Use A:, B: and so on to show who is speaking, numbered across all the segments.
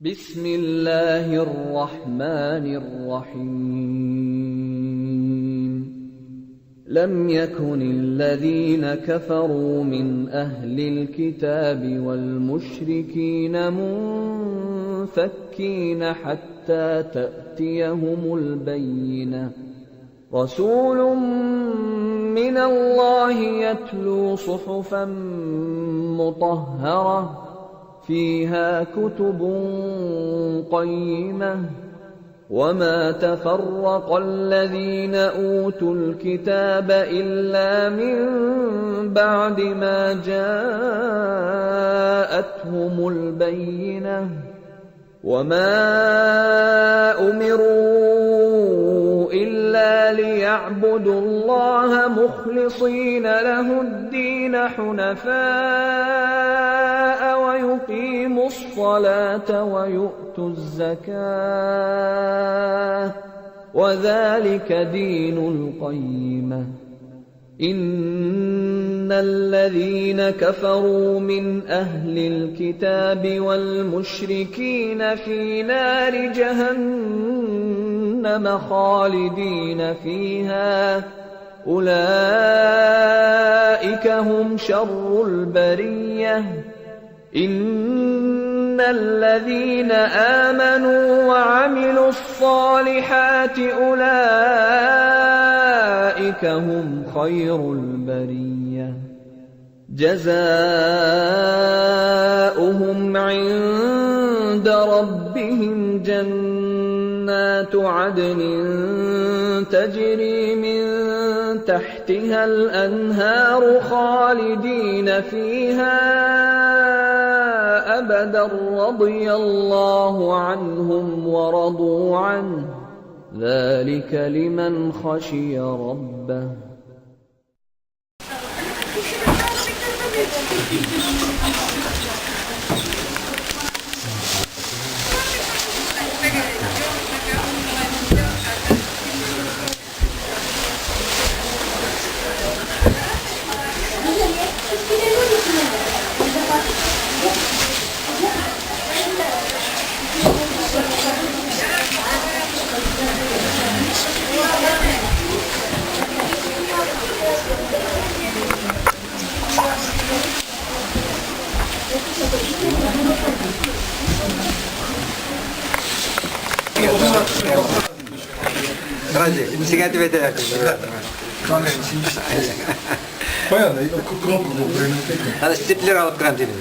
A: بسم الله الرحمن الرحيم. لم يكن الذين كفروا من أهل الكتاب والمشركين منفكين حتى تأتيهم البينة. رسول من الله يتلو صحفا مطهرة فيها كتب قيمة. وما تفرق الذين أوتوا الكتاب إلا من بعد ما جاءتهم البينة. وما أمروا إلا ليعبدوا الله مخلصين له الدين حنفاء ويقيموا الصلاة ويؤتوا الزكاة وذلك دين القيمة. إن الذين كفروا من أهل الكتاب والمشركين في نار جهنم خالدين فيها أولئك هم شر البرية. إن الذين آمنوا وعملوا الصالحات أولئك هم خير البرية. جزاؤهم عند ربهم جنات عدن تجري من تحتها الأنهار خالدين فيها أبدا رضي الله عنهم ورضوا عنه ذلك لمن خشي ربه.
B: Степлер алып керәм дидем.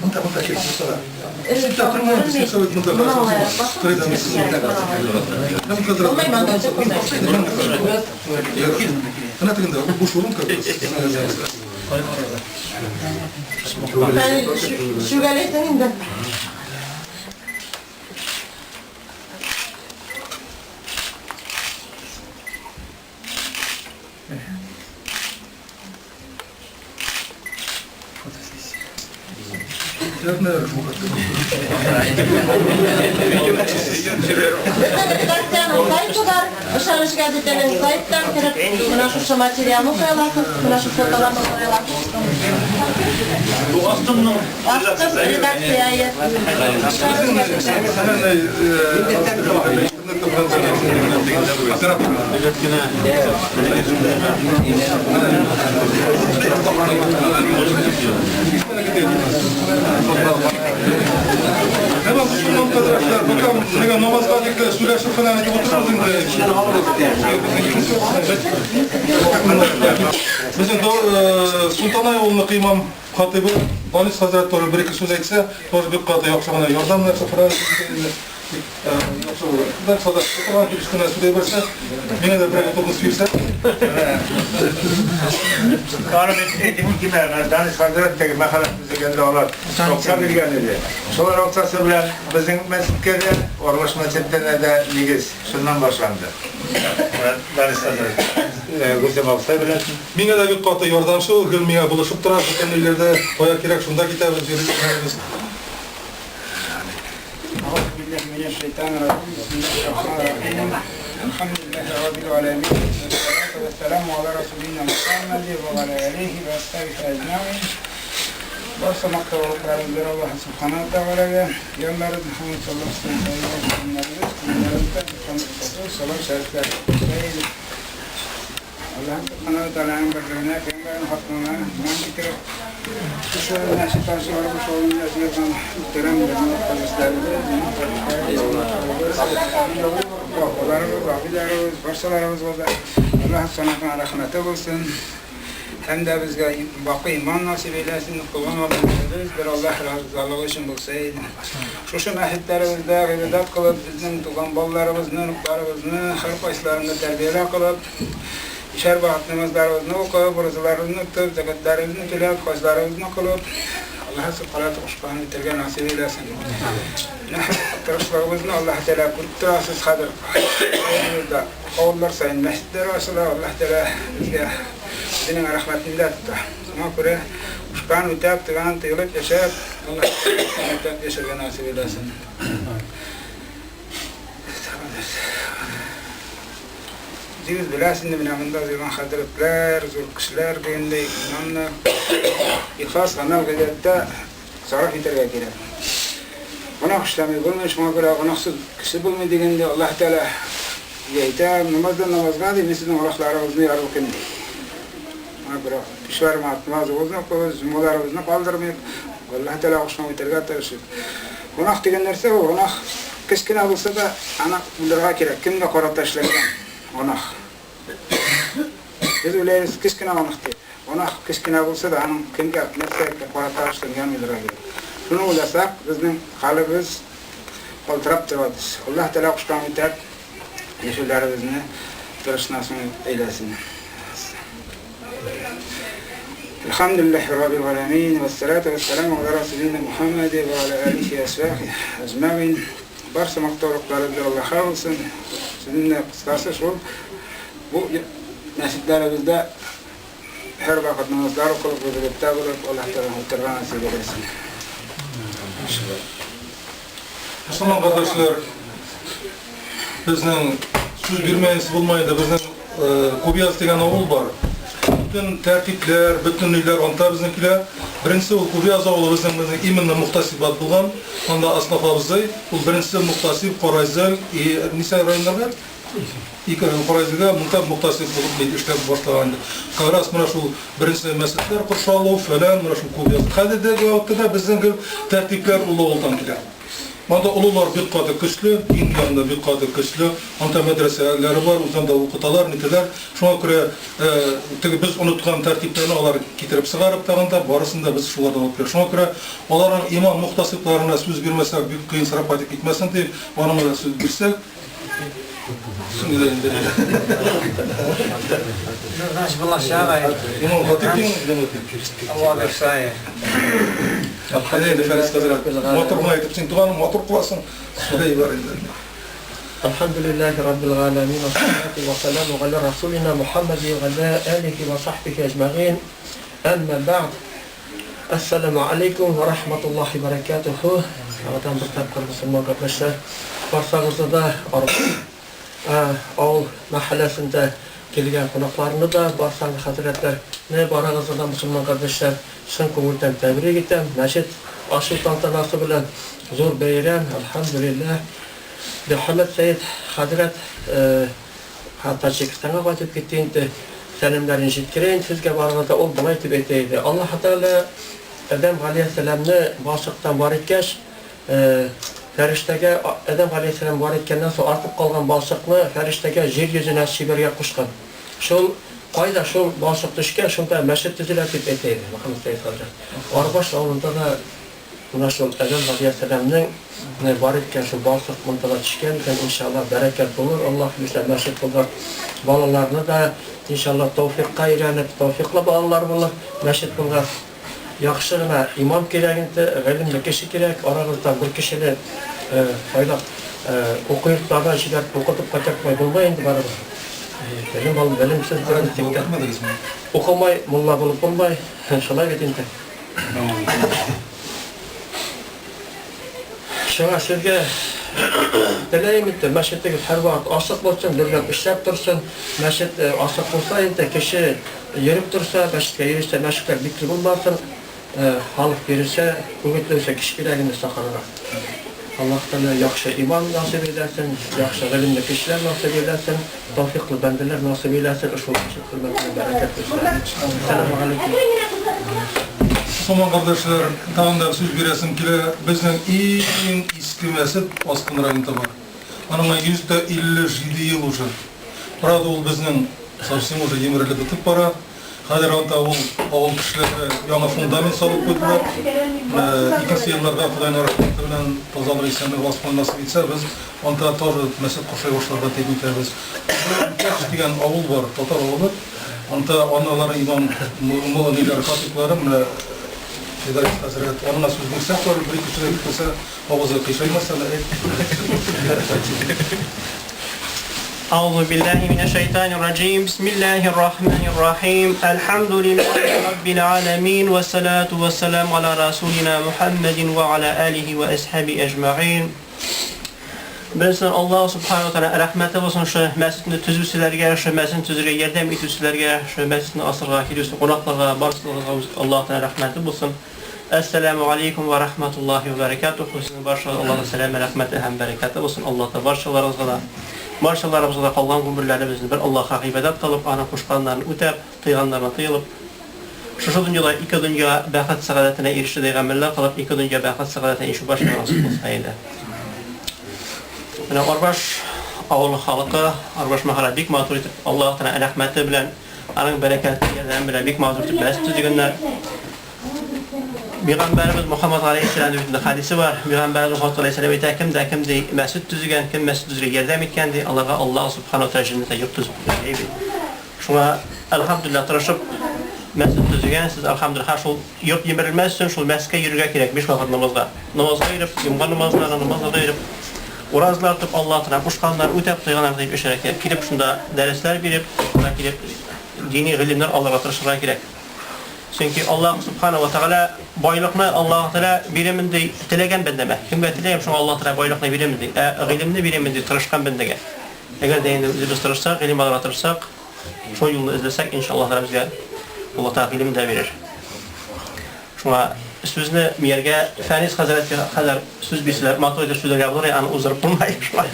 C: Монда, монда кил, Мусада. Читтә торма, сельсовет монда. Менә тегендә буш урын как раз.
D: Шүгәләйсең инде. Безнең редакциянең сайты бар. Ышаныч гәзитенең сайттан кереп, менә шушы материалны укый аласыз, менә шул фотоларны карый аласыз.
E: Бу астымның
D: Астым редакция. Ышаныч гәзите.
C: Hemen Müslüman kardeşler, bakalım ne namazga dikkat, сөйләшеп кенә әйтеп утырабыз инде. Безнең Султанай авылының имам хатибы Данис хәзрәт тоже бер ике сүз әйтсә, тоже бик каты яхшы гына ярдәм нәрсә яхшы булыр. Данис хәзрәт утырган килеш кенә сөйләй берсә, миңа да берәр автобус бирсә.
F: Аны әйтеп китәм, Данис хәзрәт теге мәхәллә төзегәндә алар акча биргән иде. Шулар акчасы белән безнең мәчеткә дә, Орлыш мәчетенә дә нигез шуннан башланды. Данис хәзрәт Гүзәм абыстай белән.
C: Миңа да бик каты ярдәмче ул, гел миңа булышып тора, бөтен өйләрдә кая кирәк шунда китәбез, йөрибез.
G: أعوذ بالله من الشيطان الرجيم. بسم الله الرحمن الرحيم. الحمد لله رب العالمين، والصلاة والسلام على رسولنا محمد وعلى آله وأصحابه أجمعين. Барсы мактаулыкларыбыз Аллаһ Субханаһу ва Тәгаләгә, Пәйгамбәребез Мөхәммәд саллаллаһу алейһи ва сәлләм, салам шәрифләр. Аллаһ Субханаһу ва Тәгаләнең берлегенә, Пәйгамбәрнең хаклыгына иман китереп, шушы мәчет ачылырга шуның язган мөхтәрәм безнең хәзрәтләребез, бабаларыбыз, абыйларыбыз, барчаларыбызга да Аллаһ Субханаһу рәхмәте булсын. Һәм дә безгә бакый иман насыйп әйләсен, кылган гамәлләребез бер Аллаһ разылыгы өчен булса иде. Шушы мәчетләребездә гыйбадәт кылып, безнең туган балаларыбызны, оныкларыбызны һәр кайсыларында тәрбияләр кылып, ишәр вакыт намазларыбызны укып, уразаларыбызны тотып, зәкәтләребезне түләп, хаҗларыбызны кылып, Аллаһ Субханаһу кушканын үтәргә насыйп әйләсен. Тырышлыгыбызны Аллаһ Тәгалә күреп тора, сез хәзер авыллар саен мәчетләр ачыла, Аллаһ Тәгалә безгә үзенең рәхмәтендә тота. Шуңа күрә кушкан үтәп, тыган тыелып яшәп, Аллаһ үтәп яшәргә насыйп әйләсен. Үзегез беләсез инде, менә монда җыелган хәзрәтләр, зур кешеләр дигәндәй, имамнар. Ихлас гамәл гыйбадәттә сарыф итәргә кирәк. Гөнаһ эшләми булмый, шуңа күрә гөнаһсыз кеше булмый дигәндә Аллаһ Тәгалә әйтә, намаздан намазга ди, мин сезнең гөнаһларыгызны ярлыкыйм ди. Шуңа күрә кешеләр намазыбызны укыбыз, җомгаларыбызны калдырмыйк, Аллаһ Тәгалә кушкан үтәргә тырышыйк. Гөнаһ дигән нәрсә ул, гөнаһ кечкенә булса да, аны уйларга кирәк, кемгә карата эшләнгән гөнаһ. Без уйлыйбыз, кечкенә гөнаһ дип. Гөнаһ кечкенә булса да, аның кемгә, нәрсәгә карата эшләнгәнен уйларга кирәк. Шуны уйласак, безнең хәлебез калтырап тора. Аллаһ Тәгалә кушкан үтәп, яшәүләребезне тырыш насыйп әйләсен. Элхамдулиллахи раббил галәмин, вәссалату вәссәламу аля расулина Мухаммади ва аля алихи вә әҗмәгыйн. Барсы мактаулыклары бер Аллаһка булсын. Сүземне дә кыскасы шул. Бу мәчетләребездә һәр вакыт намазлар укылып, гыйбадәттә булып, Аллаһ Тәгалә утырырга насыйп әйләсен.
C: Мөселман кардәшләр, безнең сүз бирмәенсез булмый инде, безнең Кубияз дигән авыл бар. Бөтен тәртипләр, бөтен өйләр анда безнең килә. Беренче ул Кубияз авылы безнең безнең именно мухтасибат булган. Анда Аснaf абзый, ул беренче мухтасиб Карайзел и ничә районнарга? Ике район Карайзелгә монда мухтасиб булып бит эшләп башлаган инде. Как раз менә шул беренче мәчетләр коршалу, фәлән, менә шул Кубияз. Хәзерге вакытта да безнең гел тәртипләр ул авылдан килә. Анда олылар бик каты көчле, дин ягында бик каты көчле. Анда мәдрәсәләре бар, үзләрендә укыталар, нитәләр. Шуңа күрә теге без оныткан тәртипләрне алар китереп чыгарып тагын да барысын да без шулардан алып килә. Шуңа күрә аларның имам мухтасибларына сүз бирмәсәк, бик кыен сорап кайтып китмәсен дип, аның да сүз бирсәк, Шундый инде. Имам хатип дим,
B: Алла бирсә.
C: Әйдә инде, Фәрис хәзрәт. Матур гына итеп син туганың, матур кыласың. Сүләй бар инде.
H: الحمد لله رب العالمين والصلاة والسلام على رسولنا محمد وعلى آله وصحبه أجمعين أما بعد السلام عليكم ورحمة الله وبركاته. Яңадан бер тапкыр мөселман кардәшләр, барсагызны да авыл мәхәлләсендә килгән кунакларны да, барсагыз хәзрәтләрне, барыгызны да мөселман кардәшләр чын күңелдән тәбрик итәм. Мәчет ачу тантанасы белән зур бәйрәм, әлхәмдүлилләһ. Мөхәммәд Сәет хәзрәт Таҗикстанга кайтып китте инде. Сәламнәрен җиткерә инде сезгә барыгыз да. Ул болай дип әйтә иде: Аллаһы Тәгалә Адәм галәйһиссәламне балчыктан бар иткәч, фәрештәгә Адәм галәйһиссәлам бар иткәннән соң артып калган балчыкны фәрештәгә җир йөзенә сибәргә кушкан. Шул кайда шул балчык төшкән, шунда мәчет төзелә дип әйтә иде Мөхәммәд Сәет хәзрәт. Арбаш авылында да менә шул Адәм галәйһиссәламнең бар иткән шул балчык монда да төшкән икән, иншалла, бәрәкәт булыр, Аллаһ бирсә, мәчет булыр. Балаларны да, иншалла, тәүфикка өйрәнеп, тәүфиклы балалар булыр, мәчет булгач. Яхшы гына имам кирәк инде, гыйлемле кеше кирәк. Арагыздан бер кешене сайлап, уку йортларына җибәреп укытып кайтартмай булмый инде барыбер. Белем ал, белемсез укымай мулла булып булмый, шулай бит инде. Шуңа сезгә теләйм инде, мәчетегез һәрвакыт ачык булсын, дөрләп эшләп торсын. Мәчет ачык булса инде, кеше йөреп торса, мәчеткә йөресә, мәчетләр бикле булмасын, халык йөресә, үгетләүче кеше кирәк инде чакырырга. Аллаһ Тәгалә яхшы иман насыйп әйләсен, яхшы гыйлемле кешеләр насыйп әйләсен, тәүфыйклы бәндәләр насыйп әйләсен, ошбу мәчет хөрмәтенә бәрәкәт бирсен. Әссәламү галәйкүм.
C: Мөселман кардәшләр, тагын да сүз бирәсем килә. Безнең иң иске мәчет Аскын районында бар. Аныңа 157 ел уже. Правда, ул безнең совсем уже емерелеп бетеп бара. Хәзер анда ул авыл кешеләре яңа фундамент салып куйдылар. Икенче елларда Ходайның рәхмәте белән тазалык исәнлек Аскын насыйп итсә, без анда тоже мәчет кушай башларга дип итәбез. Үтәш дигән авыл бар, татар авылы. Анда аналары имам ниләр хатиплары менә Фидаил хәзрәт, аныңа сүз бирсәк, барыбер бер ике сүз әйтеп куйса, авызы кыйшаймас әле, әйт.
I: أعوذ بالله من الشيطان الرجيم بسم الله الرحمن الرحيم الحمد لله رب العالمين والصلاة والسلام على رسولنا محمد وعلى آله وأصحابه أجمعين Беренчедән, Аллаһ Субхану ва Тааля рәхмәте булсын шушы мәчетне төзүчеләргә, шушы мәчетне төзергә ярдәм итүчеләргә, шушы мәчетне ачырга килүче кунакларга, барысыгызга Аллаһ Тааля рәхмәте булсын. Әссәламү алейкум ва рахматуллаһи ва баракатуху. Сезнең барчагызга Аллаһның сәламе, рәхмәте һәм бәрәкәте булсын. Аллаһ та барчаларыгызга да, барчаларыбызга да калган гомерләребезне бер Аллаһка гыйбадәт кылып, Аның кушканнарын үтәп, тыйганнарына тыелып, шушы дөньяда ике дөнья бәхет-сәгадәтенә ирешердәй гамәлләр кылып, ике дөнья бәхет-сәгадәтенә ирешү барчага насыйп булса иде. Менә Арбаш авылы халкы, Арбаш мәхәллә бик матур итеп, Аллаһ Тәгалә рәхмәте белән, аның бәрәкәте, ярдәме белән бик матур итеп мәчет төзегәннәр. Пәйгамбәребез Мухаммад галәйһиссәламнең бит инде хәдисе бар. Пәйгамбәребез Мухаммад галәйһиссәлам әйтә, кем дә кем ди мәчет төзегән, кем мәчет төзергә ярдәм иткән ди, аларга Аллаһ субхана ва тәгалә җәннәттә йорт төзеп куйган ди. Шуңа әлхәмдүлилләһ тырышып мәчет төзегәнсез, әлхәмдүлилләһ, шул йорт җимерелмәс өчен шул мәчеткә йөрергә кирәк, биш вакыт намазга. Намазга йөреп, йомга намазларына, намазларга йөреп, уразлар тотып, Аллаһ Тәгалә кушканнар үтәп, тыйганнар тыеп яшәргә кирәк. Килеп шунда дәресләр биреп, шунда килеп дини гыйлемнәр алырга тырышырга кирәк. Чөнки Аллаһ Субхана ва Тәгалә байлыкны Аллаһ Тәгалә бирәмен ди теләгән бәндәмә. Кемгә теләйм, шуңа Аллаһ Тәгалә байлыкны бирәмен ди. Ә гыйлемне бирәмен ди тырышкан бәндәгә. Әгәр дә инде үзебез тырышсак, гыйлем алырга тырышсак, шул юлны эзләсәк, иншаллаһ Тәгалә безгә Аллаһ Тәгалә гыйлем дә бирер. Шуңа сүзне мияргә Фәнис хәзрәткә хәзер сүз бирсәләр, матур итеп сөйләргә булыр, аны уздырып булмай. Шуңа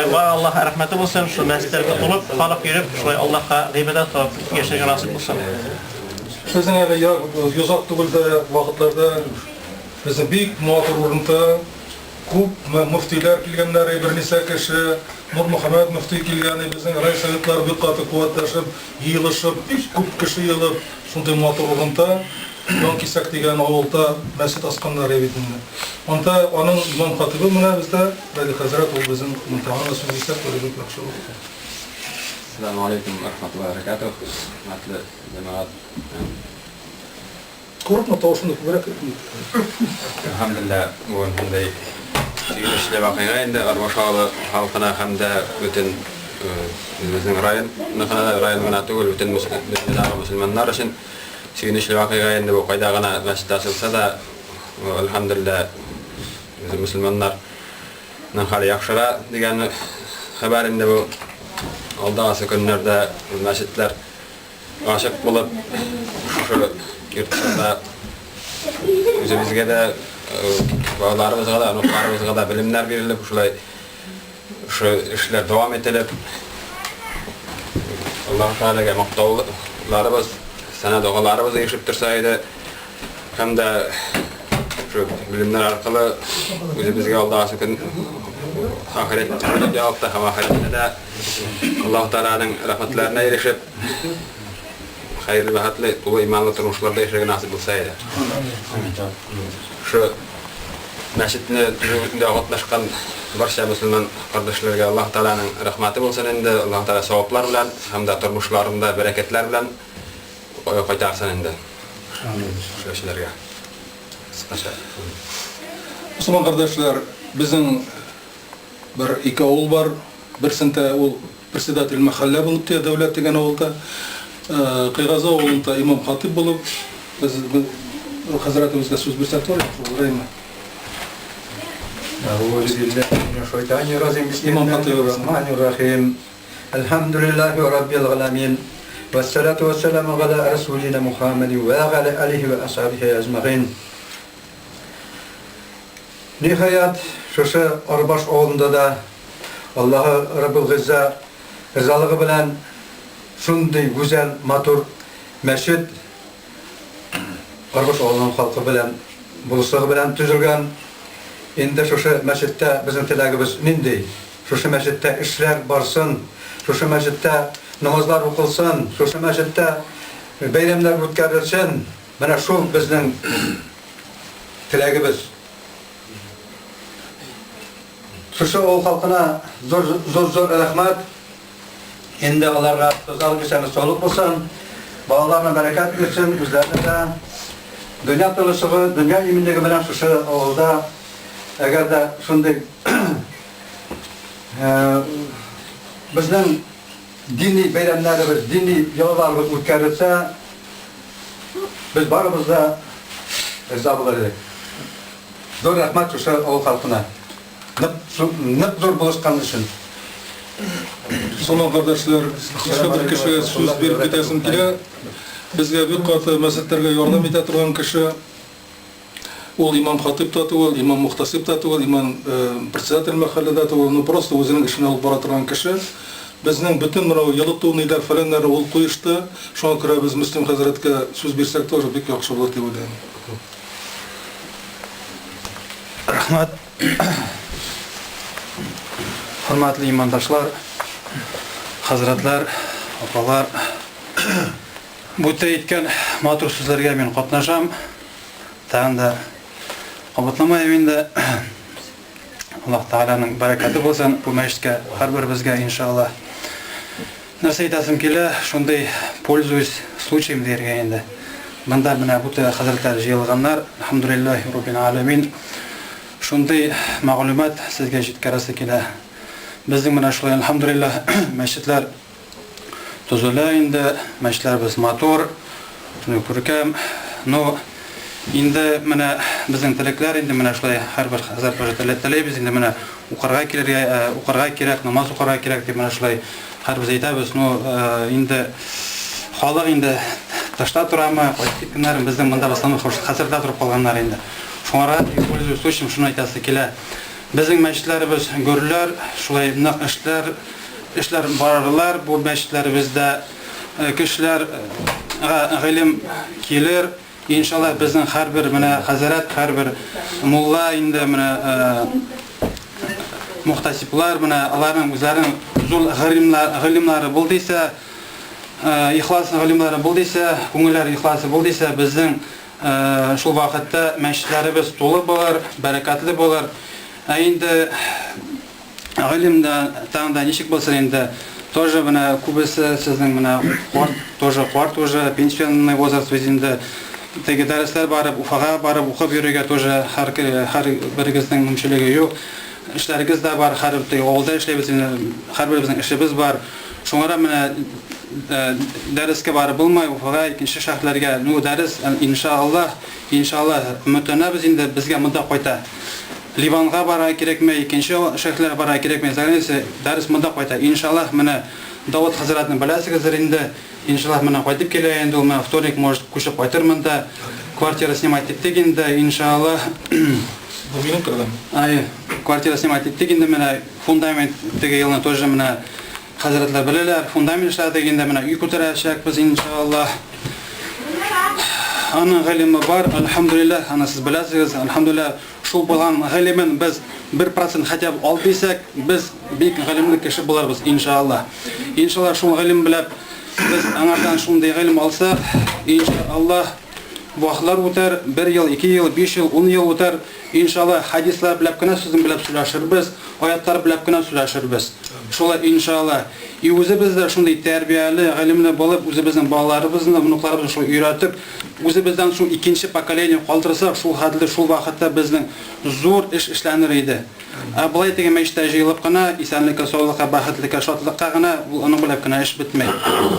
I: бар Аллаһ рәхмәте булсын, шул мәчетләргә тулып, халык йөреп, шулай Аллаһка гыйбадәт кылып яшәргә насыйп булсын.
C: Безнең әле йозак түгел дә вакытларда. Безнең бик матур урында күп мөфтиләр килгәннәр, берничә кеше, Нурмөхәммәт мөфти килгән, безнең райсоветлар бик каты куәтләшеп, җыелышып, бик күп кеше җыелып, шундый матур урында, Янкисәк дигән авылда мәчет ачканнар бит инде. Анда аның имам хатибы менә бездә, Рәдиф хәзрәт, ул безнең монда аңа сүз бирсәк, бик яхшы булыр.
J: Әссәламү алейкум вә рахматуллаһи вә бәрәкәтүһ, хөрмәтле җәмәгать.
C: Курыкма, тавышыңны күбрәк.
J: Әлхәмдүлилләһ, бүген шундый сөенечле вакыйга инде Арбаш авылы халкына һәм дә бөтен үзебезнең районныкына да, район гына түгел, бөтен дөньядагы мөселманнар өчен сөенечле вакыйга инде бу. Кайда гына мәчет ачылса да, әлхәмдүлилләһ, безнең мөселманнарның хәле яхшыра дигән хәбәр инде бу. Алдагысы көннәрдә мәчетләр Гашыйк булып, шушы йортларда үзебезгә дә, балаларыбызга да, оныкларыбызга да белемнәр бирелеп, шулай шушы эшләр дәвам ителеп, Аллаһ Тәгаләгә мактауларыбыз, сәна догаларыбыз ирешеп торса иде. Һәм дә шул белемнәр аркылы үзебезгә алдагысы көн ахирәт дөньялыкта һәм ахирәттә дә Аллаһ Тәгаләнең рәхмәтләренә ирешеп, хәерле, бәхетле, тулы иманлы тормышларда яшәргә насыйп булса иде. Шу мәчетне төзүдә катнашкан барча мөселман кардәшләргә Аллаһ Тәгаләнең рәхмәте булсын инде, Аллаһ Тәгалә саваплар белән һәм дә тормышларында бәрәкәтләр белән кайтарсын инде. Эшләүчеләргә. Кыскача.
C: Мөселман кардәшләр, безнең бер ике авыл бар. Берсендә ул председатель мәхәллә булып тия, Дәүләт дигән авылда. Кыйгазы авылында имам хатип булып, без хәзрәтебезгә сүз бирсәк тоже яхшы булыр, әйме?
K: Имам хатибы. Әлхәмдүлилләһи раббил галәмин, вәссәлату вәссәламу галә расулина Мухаммәди вә галә алиһи вә асхабихи әҗмәгыйн. Ниһаять, шушы Арбаш авылында да Аллаһы Раббул Гыйззә ризалыгы белән шундый гүзәл, матур мәчет Арбаш авылының халкы белән, булышлыгы белән төзелгән. Инде шушы мәчеттә безнең теләгебез нинди? Шушы мәчеттә эшләр барсын, шушы мәчеттә намазлар укылсын, шушы мәчеттә бәйрәмнәр үткәрелсен. Менә шул безнең теләгебез. Шушы авыл халкына зур-зур рәхмәт. Инде аларга тазалык, исәнлек, саулык булсын. Балаларына бәрәкәт бирсен, үзләренә дә. Дөнья тынычлыгы, дөнья иминлеге белән шушы авылда, әгәр дә шундый безнең дини бәйрәмнәребез, дини йолаларыбыз үткәрелсә, без барыбыз да риза булыр идек. Зур рәхмәт шушы авыл халкына. Нык, нык зур булышкан өчен.
C: Мөселман кардәшләр, башка бер кешегә сүз биреп китәсем килә. Безгә бик каты мәчетләргә ярдәм итә торган кеше. Ул имам хатыйб та түгел, имам мухтасиб та түгел, имам председатель мәхәллә дә түгел, ну просто үзенең эшен алып бара торган кеше. Безнең бөтен менә елыту ниләр фәләннәре ул куешты. Шуңа күрә без Мөслим хәзрәткә сүз бирсәк тоже бик яхшы булыр дип уйлыйм.
K: Рәхмәт. Хөрмәтле имандашлар, хәзрәтләр, апалар. Бүтә әйткән матур сүзләргә мин катнашам. Тагын да кабатламаем инде. Аллаһ Тәгаләнең бәрәкәте булсын бу мәчеткә, һәрберебезгә, иншаллаһ. Нәрсә әйтәсем килә, шундый пользуясь случаем дияргә инде. Монда менә бу хәзрәтләр җыелганнар, әлхәмдүлилләһи раббил галәмин. Шундый мәгълүмат сезгә җиткерәсе килә. Безнең менә шулай, әлхәмдүлилләһ, мәчетләр Төзелә инде, мәчетләребез матур, күркәм. Ну, инде менә безнең теләкләр инде менә шулай һәрбер хәзрәт тоже теләйбез инде менә укырга килергә, укырга кирәк, намаз укырга кирәк дип менә шулай һәрбез әйтәбез. Ну, инде халык инде тышта торамы, кайтып киткәннәр, безнең монда в основном хәзрәтләр торып калганнар инде. Шуңарга, пользуясь случаем, шуны әйтәсе килә. Безнең мәчетләребез гөрләр, шулай нык эшләр, Эшләр барырлар, бу мәчетләребездә кешеләр гыйлем килер. Иншалла, безнең һәрбер менә хәзрәт, һәрбер мулла инде менә мухтасиблар менә аларның үзләренең зур гыйлемнары бул дисә, ихлас гыйлемнары бул дисә, күңелләре ихласы бул дисә, безнең шул вакытта мәчетләребез тулы булыр, бәрәкәтле булыр. Ә инде Гыйлем дә тагын да ничек булсын инде, тоже менә күбесе сезнең менә карт, тоже карт уже, пенсионный возраст бит инде. Теге дәресләр барып, Уфага барып укып йөрергә тоже һәр һәр берегезнең мөмкинчелеге юк. Эшләрегез дә бар, һәр теге авылда эшләйбез инде, һәрберебезнең эшебез бар. Шуңа менә дәрескә барып булмый, Уфага, икенче шәһәрләргә. Ну, дәрес, иншаллаһ, иншаллаһ, өметләнәбез инде, безгә монда кайта. Ливанга барырга кирәкме, икенче шәһәрләргә барырга кирәкме, за граница, дәрес монда кайта. Иншаллаһ, менә Давыт хәзрәтне беләсегездер инде. Иншаллаһ, менә кайтып килә инде ул, менә вторник, может, күчеп кайтыр монда. Квартира снимать иттек инде, иншаллаһ.
C: Бу минем кердем.
K: Ай, квартира снимать иттек инде, менә фундамент теге елны тоже менә хәзрәтләр беләләр, фундамент эшләдек инде, менә өй күтәрәчәкбез, иншаллаһ. Аның гыйлеме бар, әлхәмдүлилләһ, аны сез беләсегез, әлхәмдүлилләһ. Шул булган гыйлемен без 1% хотя бы ал дисәк, без бик гыйлемле кеше булырбыз, иншалла. Иншалла, шул гыйлем белән без аңардан шундый гыйлем алсак, иншалла, вакытлар үтәр, бер ел, ике ел, биш ел, ун ел үтәр, иншалла, хәдисләр белән кенә сүзен белән сөйләшербез, аятлар белән кенә сөйләшербез. Шулай, иншалла. И үзебез дә шундый тәрбияле, гыйлемле булып, үзебезнең балаларыбызны, внукларыбызны шулай өйрәтеп, Үзебездән соң икенче поколение калдырсак, шул хәтле шул вакытта безнең зур эш эшләнер иде. Ә болай теге мәчеттә җыелып кына, исәнлеккә, саулыкка, бәхетлеккә, шатлыкка гына, ул аның белән кенә эш бетми.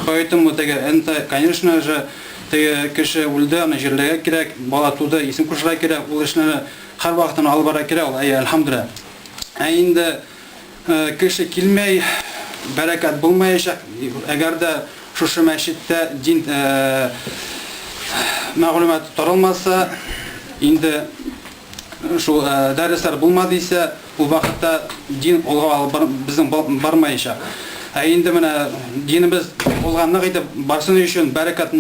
K: Поэтому теге энте, конечно же, теге кеше үлде, аны җирләргә кирәк, бала туды, исем кушырга кирәк, ул эшне һәрвакыт алып барырга кирәк ул, әйе, әлхәмдүлилләһ. Ә инде Кеше килмәй, бәрәкәт булмаячак. Әгәр дә шушы мәчеттә дин мәгълүматы таралмаса, инде шул дәресләр булмады исә, ул вакытта дин алга алып безнең бармаячак. Ә инде менә динебез алга нык итеп барсын өчен, бәрәкәт,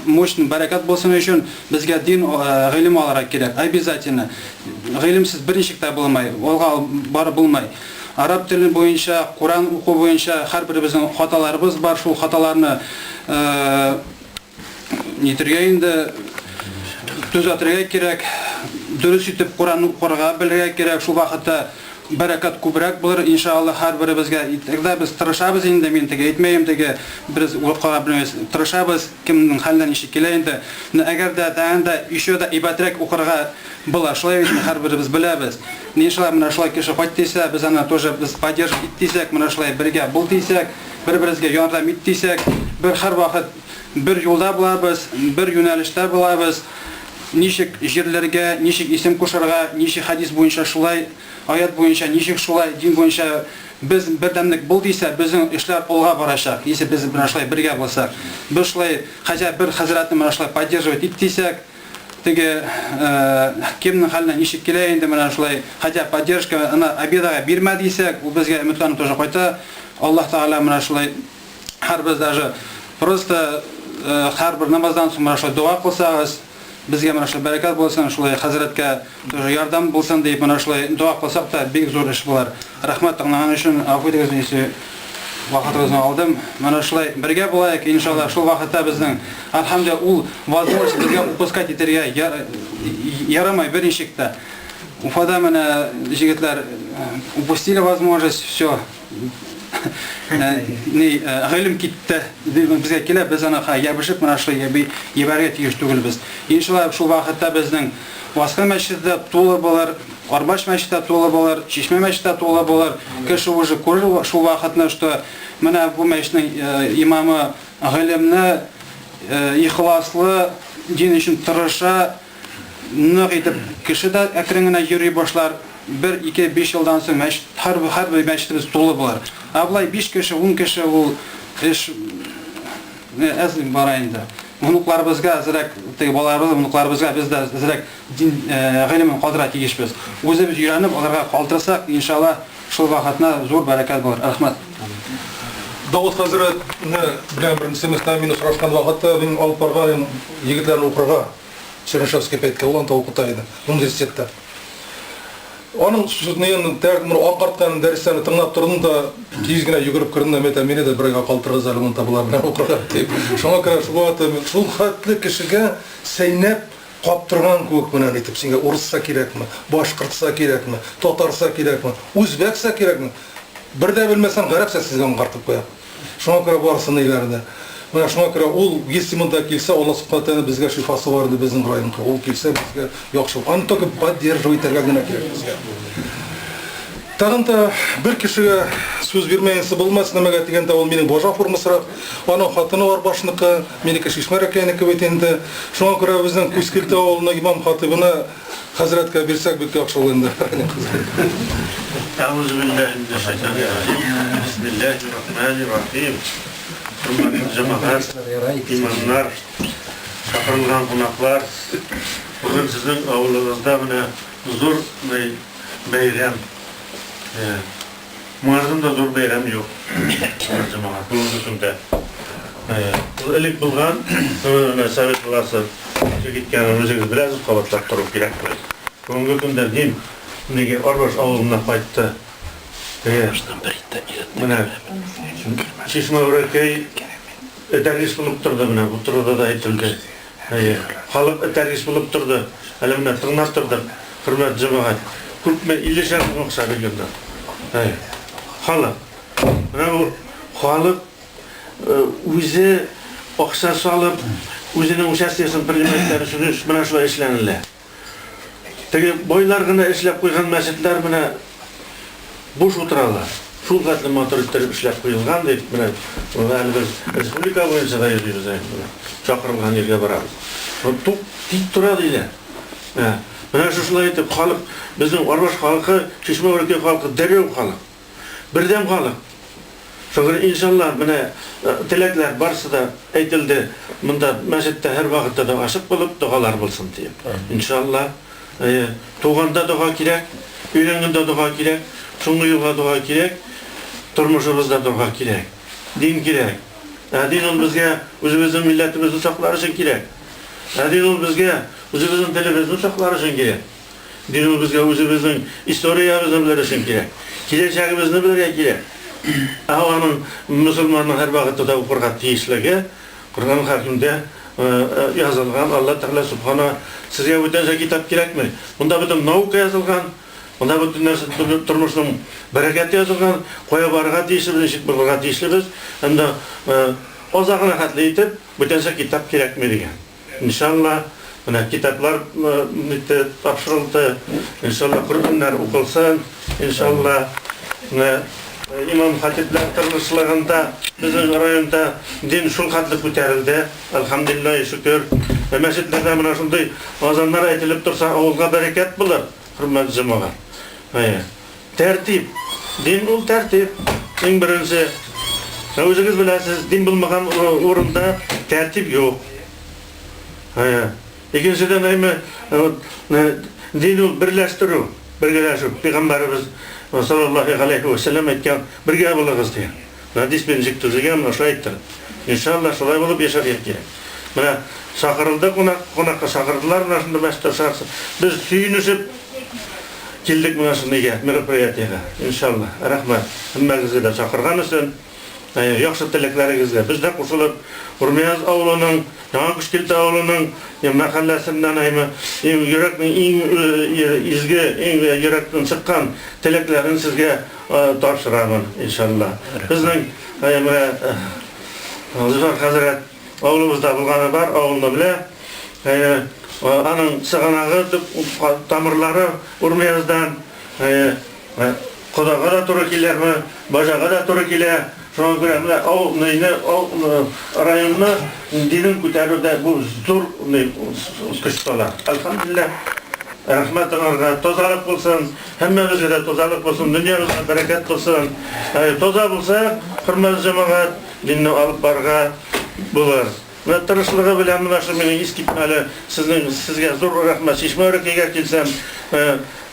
K: мощный бәрәкәт булсын өчен безгә дин гыйлем алырга кирәк, обязательно. Гыйлемсез берничек тә булмай, алга барып булмай. Араб теле буенча, Коръән уку буенча һәрберебезнең хаталарыбыз бар, шул хаталарны нитергә инде, төзәтергә кирәк, дөрес итеп Коръән укырга белергә кирәк, шул вакытта бәрәкәт күбрәк булыр, иншалла, һәрберебезгә. Тогда без тырышабыз инде, мин теге әйтмәем, теге без укырга белмибез, тырышабыз, кемнең хәленнән ничек килә инде. Менә әгәр дә тагын да еще да әйбәтрәк укырга була, шулай бит, һәрберебез беләбез. Иншалла, менә шулай кеше кайт дисә, без аны тоже без поддерживать ит дисәк, менә шулай бергә бул дисәк, бер-беребезгә ярдәм ит дисәк, бер һәрвакыт бер юлда булабыз, бер юнәлештә булабыз. Ничек җирләргә, ничек исем кушарга, ничек хәдис буенча шулай, аят буенча ничек шулай, дин буенча без бердәмлек бул дисә, безнең эшләр алга барачак, если без менә шулай бергә булсак. Без шулай хотя бер хәзрәтне менә шулай поддерживать ит дисәк, теге кемнең хәленә ничек килә инде менә шулай, хотя поддержка аны обидага бирмә дисәк, ул безгә өметләнеп тоже кайта. Аллаһ Тәгалә менә шулай һәрбер даже просто һәрбер намаздан соң менә шулай дога кылсагыз, безгә менә шулай бәрәкәт булсын, шулай хәзрәткә тоже ярдәм булсын дип менә шулай дога кылсак та бик зур эш булыр. Рәхмәт тыңлаган өчен, гафу итегез, если вакытыгызны алдым. Менә шулай бергә булайык, иншалла, шул вакытта безнең, әлхәмдүлилләһ, ул возможность безгә упускать итәргә ярамый берничек тә. Уфада менә җегетләр упустили возможность, все. Ни, гыйлем китте, безгә килә, без аны ябышып менә шулай ебәргә тиеш түгелбез. Иншалла, шул вакытта безнең Васка мәчете дә тулы булыр, Арбаш мәчете дә тулы булыр, Чишмә мәчете дә тулы булыр. Кеше уже күрер шул вакытны, что менә бу мәчетнең имамы гыйлемне, ихласлы, дин өчен тырыша, нык итеп кеше дә әкрен генә йөри башлар. Бер, ике, биш елдан соң мәчет, һәрбер, һәрбер мәчетебез тулы булыр. Ә болай биш кеше, ун кеше ул эш әз бара инде. Внукларыбызга әзрәк, теге балаларыбыз, внукларыбызга без дә әзрәк дин гыйлемен калдырырга тиешбез. Үзебез өйрәнеп, аларга калдырсак, иншалла, шул вакытны зур бәрәкәт булыр. Рәхмәт.
C: Давыт хәзрәтне белән беренче мин очрашкан вакытта мин алып барган егетләрне укырга. Чернышевский пәйткә, ул анда укыта иде, университетта. Аның сүзен, аңкарткан дәресләрне тыңлап тордым да, тиз генә йөгереп кердем дә, мәйтәм, мине дә бер айга калтырыгыз әле монда болар белән укырга дип. Шуңа күрә шул вакытта шул хәтле кешегә сәйнәп каптырган кебек менә итеп, сиңа урысча кирәкме, башкортча кирәкме, татарча кирәкме, үзбәкчә кирәкме, бер дә белмәсәң, гарәпчә сезгә аңгартып куя. Шуңа күрә барысын өйләрендә. Менә шуңа күрә ул, если монда килсә, Алла Субхана Тәгалә безгә шифасы бар инде безнең районга. Ул килсә безгә яхшы. Аны только поддерживать итәргә генә кирәк безгә. Тагын да бер кешегә сүз бирмәенчә булмас, нәмәгә дигәндә ул минем бажа формасырак. Аның хатыны Арбашныкы, минеке Шишмәрәкәйнеке бит инде. Шуңа күрә безнең Күзкилте авылының имам хатыйбына Хәзрәткә бирсәк бик яхшы булыр инде.
E: Әгъузу биллаһи минәш шайтанир раҗим. Бисмиллаһир рахманир рахим. Хөрмәтле җәмәгать, имамнар, чакырылган кунаклар, бүген сезнең авылыгызда менә зур бәйрәм. Моңардан да зур бәйрәм юк, җәмәгать, бүгенге көндә. Ул элек булган, менә совет власты ничек иткәнен үзегез беләсез, кабатлап тору кирәкми. Бүгенге көндә дин нигә Арбаш авылына кайтты. Менә Чишмә Үрәкәй этәргеч булып торды менә, бу турыда да әйтелде. Әйе, халык этәргеч булып торды. Әле менә тыңлап тордык, хөрмәтле җәмәгать. Күпме, иллешәр мең акча биргәннәр. Әйе. Халык. Менә бу халык үзе акча салып, үзенең участиесен принимать итәр өчен менә шулай эшләнелә. Теге байлар гына эшләп куйган мәчетләр менә буш утыралар. Шул хәтле матур иттереп эшләп куелган дип, менә әле без республика буенча да йөрибез әле. Чакырылган җиргә барабыз. Тук тик тора диләр. Менә шушылай итеп халык, безнең Арбаш халкы, Чишмә Үрәкәй халкы дәррәү халык. Бердәм халык. Шуңа күрә, иншалла, менә теләкләр барысы да әйтелде. Монда мәчеттә һәрвакытта да ачык булып, догалар булсын диеп. Иншалла. Әйе, туганда дога кирәк, өйләнгәндә дога кирәк, соңгы елга дога кирәк, тормышыбызда дога кирәк. Дин кирәк. Ә дин ул безгә үзебезнең милләтебезне саклар өчен кирәк. Ә дин ул безгә үзебезнең телебезне саклар өчен кирәк. Дин ул безгә үзебезнең историябезне белер өчен кирәк. Киләчәгебезне белергә кирәк. Ә аның мөселманның һәрвакытта да укырга тиешлеге Коръән Хәкимдә язылган. Алла Тәгалә Субхана сезгә бүтәнчә китап кирәкми. Монда бөтен наука язылган, монда бөтен нәрсә тормышның бәрәкәте язылган, кая барырга тиешлебез, ничек булырга тиешлебез. Һәм дә азагына хәтле итеп бүтәнчә китап кирәкми дигән. Иншалла, менә китаплар нитте, тапшырылды. Иншалла, Коръәннәр укылсын. Иншалла, менә имам хатиблар тырышлыгында безнең районда дин шул хәтле күтәрелде. Әлхәмдүлилләһи шөкер. Мәчетләрдә менә шундый азаннар әйтелеп торса, авылга бәрәкәт булыр, хөрмәтле җәмәгать. Әйе. Тәртип. Дин ул тәртип. Иң беренче. Ә үзегез беләсез, дин булмаган урында тәртип юк. Әйе. Икенчедән, әйме, дин ул берләштерү, бергәләшү. Пәйгамбәребез саллаллаһу галәйһи вә сәлләм әйткән, бергә булыгыз дигән. Хәдис белән ничек төзелгән, менә шулай әйттерде. Иншалла, шулай булып яшәргә кирәк. Менә чакырылды кунак, кунакка чакырдылар менә шунда мәчеттә чакырса. Без сөенешеп килдек менә шушы нигә, мероприятиегә. Иншалла. Рәхмәт. Һәммәгезгә дә чакырган өчен. Яхшы теләкләрегезгә без дә кушылып, Урмияз авылының, Яңа Кушкилтә авылының мәхәлләсеннән әйме, иң йөрәкнең иң изге, иң йөрәктән чыккан теләкләрен сезгә тапшырамын, иншалла. Безнең менә Зөфәр хәзрәт авылыбызда булганы бар, авылны белә. Аның чыганагы, төп тамырлары Урмияздан. Кодага да туры киләме, бажага да туры килә. Шуңа күрә менә авыл ныйны, районны динен күтәрүдә бу зур көч сала. Әлхәмдүлилләһ. Рәхмәт аңарга. Тазалык булсын. Һәммәбезгә дә тазалык булсын, дөньябызга бәрәкәт булсын. Таза булсак, хөрмәтле җәмәгать, динне алып барырга булыр. Менә тырышлыгы белән менә шул минем искитмәле сезнең сезгә зур рәхмәт. Чишмә Өрәкәйгә килсәм,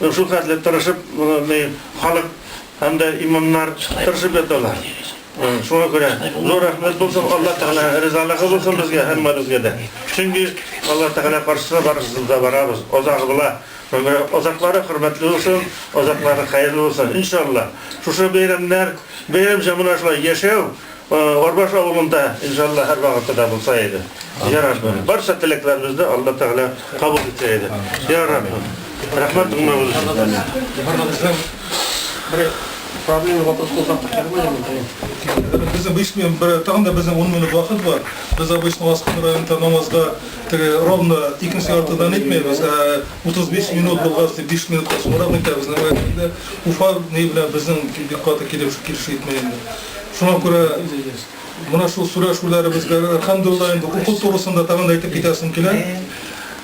E: шул хәтле тырышып халык һәм дә имамнар тырышып яталар. Шуңа күрә зур рәхмәт булсын, Алла Тәгаләнең ризалыгы булсын безгә, һәммәбезгә дә. Чөнки Алла Тәгалә каршысына барыбыз да барабыз, азагы була. Шуңа күрә азаклары хөрмәтле булсын, азаклары хәерле булсын. Иншалла, шушы бәйрәмнәр, бәйрәмчә менә шулай яшәү Арбаш авылында, иншалла, һәрвакытта да булса иде. Я Раббым, барча теләкләребезне Алла Тәгалә кабул итсә иде. Я Раббым, рәхмәт тыңлавыгыз өчен.
H: Бер проблема вопрос булса
C: Безнең 5 минут, бер тагын да безнең 10 минут вакыт бар. Без обычно Аскын районында намазга теге ровно икенче яртыдан итмибез, ә 35 минут булгач дип 5 минутка соңрак итәбез. Инде Уфа ни белән безнең бик каты килеп килешү итми инде. Шуңа күрә менә шул сөйләшүләребезгә, әлхәмдулилла, инде уку турысында тагын да әйтеп китәсем килә.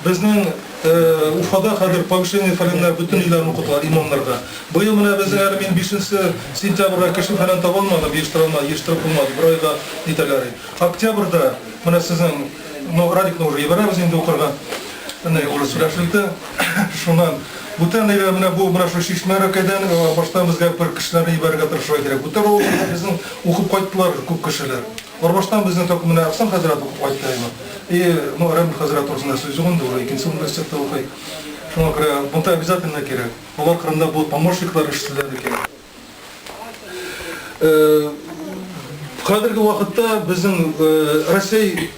C: Безнең Уфада хәзер повышение фәләннәр бөтен өйләрне укыталар имамнарга. Быел менә безнең әле мин 5 сентябрьгә кеше фәлән таба алмадым, ештыра алмадым, ештырып булмады, бер айга нитәләр. Октябрьдә менә сезнең, ну, Радикны уже ебәрәбез инде укырга. Менә уже сөйләшелде. Шуннан бүтән өйгә менә бу менә шул Чишмә Рәкәйдән баштан безгә бер кешеләрне җибәрергә тырышырга кирәк. Бүтән авылларда безнең укып кайттылар күп кешеләр. Арбаштан безнең только менә Әхсән хәзрәт укып кайтты инде. И, ну, Рәмил хәзрәт турысында сүз юк инде, уже икенче университетта укый. Шуңа күрә монда обязательно кирәк. Алар кырында бу помощниклар эшчеләре кирәк. Хәзерге вакытта безнең Россия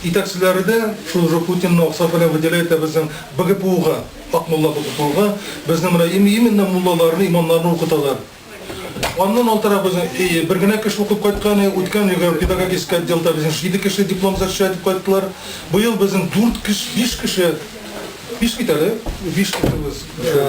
C: итәкчеләре дә шул уже Путинны акча белән выделяет та безнең БГПУга, Акмулла БГПУга безнең менә именно муллаларны, имамнарны укыталар. Аннан алтара безнең бер генә кеше укып кайткан, үткән елгы педагогический отделда безнең 7 кеше диплом защищать итеп кайттылар. Быел безнең 4 кеше, 5 кеше 5 бит әле, 5 кешебез,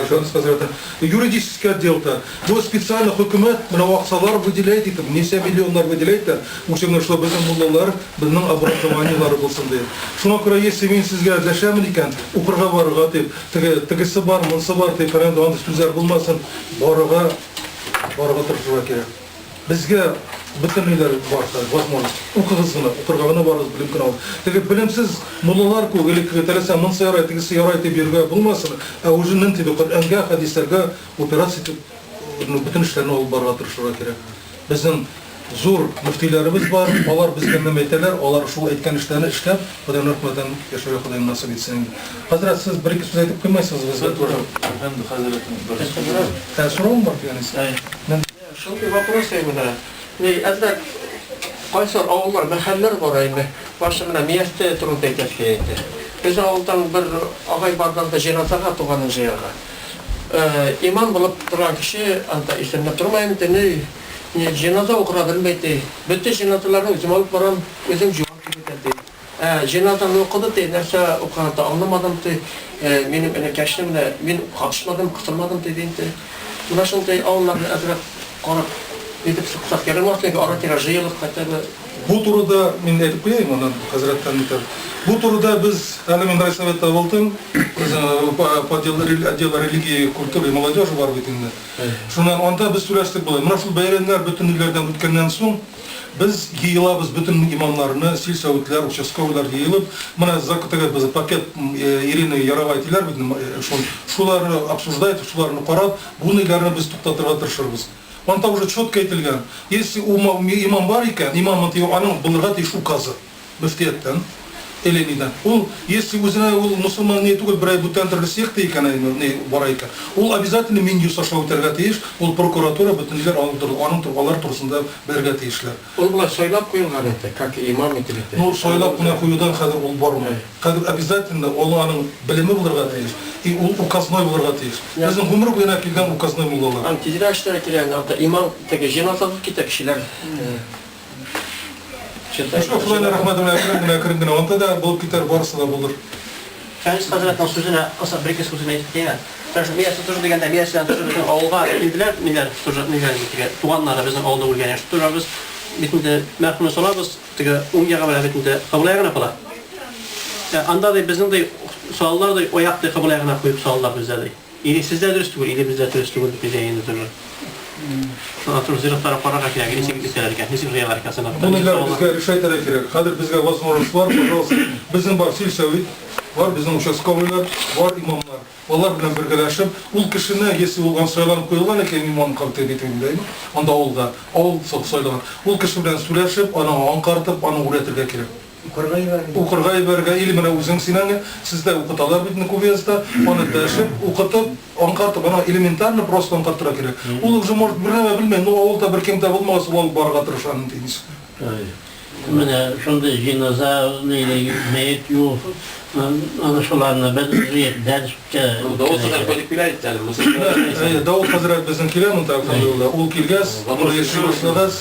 C: Шамис хәзрәт. Юридический отделда. Бу специально хөкүмәт менә акчалар выделяет итеп, ничә миллионнар выделяет та, учебный, что безнең муллалар, безнең образованиелары булсын дип. Шуңа күрә, если мин сезгә дәшәмен икән, укырга барырга дип, теге, тегесе бар, монысы бар дип, фәлән андый сүзләр булмасын, барырга, барырга тырышырга кирәк. Безгә бөтен ниләр бар хәзер, возможность. Укыгыз гына, укырга гына барыгыз, белем кенә алыгыз. Теге белемсез муллалар күк, элеккеге теләсә монысы ярай, тегесе ярай дип йөрергә булмасын, ә уже нинди Коръәнгә, хәдисләргә упираться итеп, бөтен эшләрне алып барырга тырышырга кирәк. Безнең зур мөфтиләребез бар, алар безгә нәмә әйтәләр, алар шул әйткән эшләрне эшләп, Ходаның рәхмәтен яшәргә Ходаем насыйп итсен инде. Хәзрәт, сез бер-ике сүз әйтеп куймайсыз безгә тоже?
E: Әфәнде хәзрәтнең бер
C: сүзе. Ә, соравым бар дигән исә.
H: Шундый вопрос менә. Ни, әзрәк кайсы авыллар, мәхәлләр бар инде. Башы менә Миясте турында әйтәсе килә инде. Безнең авылдан бер агай барды анда җеназага туганын җыярга. Имам булып торган кеше, анда исемләп тормыйм инде, ни, ни, җеназа укырга белмәй ди. Бөтен җеназаларны үзем алып барам, үзем җуам дип әйтә ди. Ә җеназаны укыды ди, нәрсә укыганын да аңламадым ди. Минем энекәшне менә мин катышмадым, кысылмадым диде инде. Менә шундый авылларны әзрәк карап, нитеп чыксак ярамас микән, ара-тирә җыелып хотя бы.
C: Бу турыда мин әйтеп куяйм, аннан хәзрәттән үтәр. Бу турыда без, әле мин райсоветта булдым, безнең по отделу религии, культуры и молодежи бар бит инде. Шуннан анда без сөйләштек болай. Менә шул бәйрәмнәр бөтен илләрдән үткәннән соң, Без җыелабыз, бөтен имамнарны, сельсоветлар, участковыйлар җыелып, менә теге без пакет Ирина Яровая диләр бит, шул, шуларны обсуждать, шуларны карап, бу ниләрне без туктатырга тырышырбыз. Анда уже четко әйтелгән, если имам бар икән, имамның аның булырга тиеш указы. Мөфтияттән или нидән. Ул, если үзенә ул мосылман не түгел, берәй бүтән төрле секта икән, әйме, ни бара икән, ул обязательно Минюст аша үтәргә тиеш, ул прокуратура, бөтенләр аның тур, аның тур, алар турысында белергә тиешләр.
H: Ул болай сайлап куелган инде, как имам ителде.
C: Ну, сайлап кына куюдан хәзер ул бармый. Хәзер обязательно ул аның белеме булырга тиеш, и ул указной булырга тиеш. Безнең гомер буена килгән указной муллалар.
H: Аны тизрәк эшләргә кирәк инде, анда имам теге җеназасыз китә кешеләр.
C: Шул Ходай рәхмәте белән әкрен генә, әкрен генә анда да булып китәр, барысы да булыр.
I: Фәнис хәзрәтнең сүзенә кысып бер-ике сүзен әйтеп китәйм әле. Менә шул Миясе тоже дигәндә, Мияседән тоже безнең авылга килделәр, ниләр тоже, ниләр инде теге туганнары безнең авылда үлгән яшь. Тоже без бит инде мәрхүмне салабыз, теге уң ягы белән бит инде кыблә ягына кала. Ә анда ди безнең ди салалар ди аяк ди кыблә ягына куеп салалар бездә ди. Или сездә дөрес түгел, или бездә дөрес түгел дип әйтә инде тоже. Шуңа туры зиратларга карарга кирәк, ничек итәләр икән, ничек җыялар икән сәнәттә.
C: Бу ниләр безгә решать итәргә кирәк. Хәзер безгә возможность бар, пожалуйста. Безнең бар сельсовет. бар безнең участковыйлар, бар имамнар. Алар белән бергәләшеп, ул кешене, если ул ан сайланып куелган икән имам каб дип әйтәм, анда авылда, авыл сайлаган. Ул кеше белән сөйләшеп, аны аңкартып, аны үрәтергә кирәк.
L: Укырга җибәрергә.
C: Укырга җибәрергә, или менә үзең син аны, сездә укыталар бит инде Кубиязда, аны дәшеп, укытып, аңкартып, аны элементарно просто аңкартырга кирәк. Ул уже может бер нәмә белмәй, но авылда бер кем дә булмагач, ул алып барырга тырыша инде.
M: Менә шундый җиназа, мәет юу, аны шуларны без җыеп дәрескә.
J: Давыт хәзрәт кайтып килә әйтте әле.
C: Давыт хәзрәт безнең килә монда, әлхәмдүлилләһ. Ул килгәч, монда яши башлагач,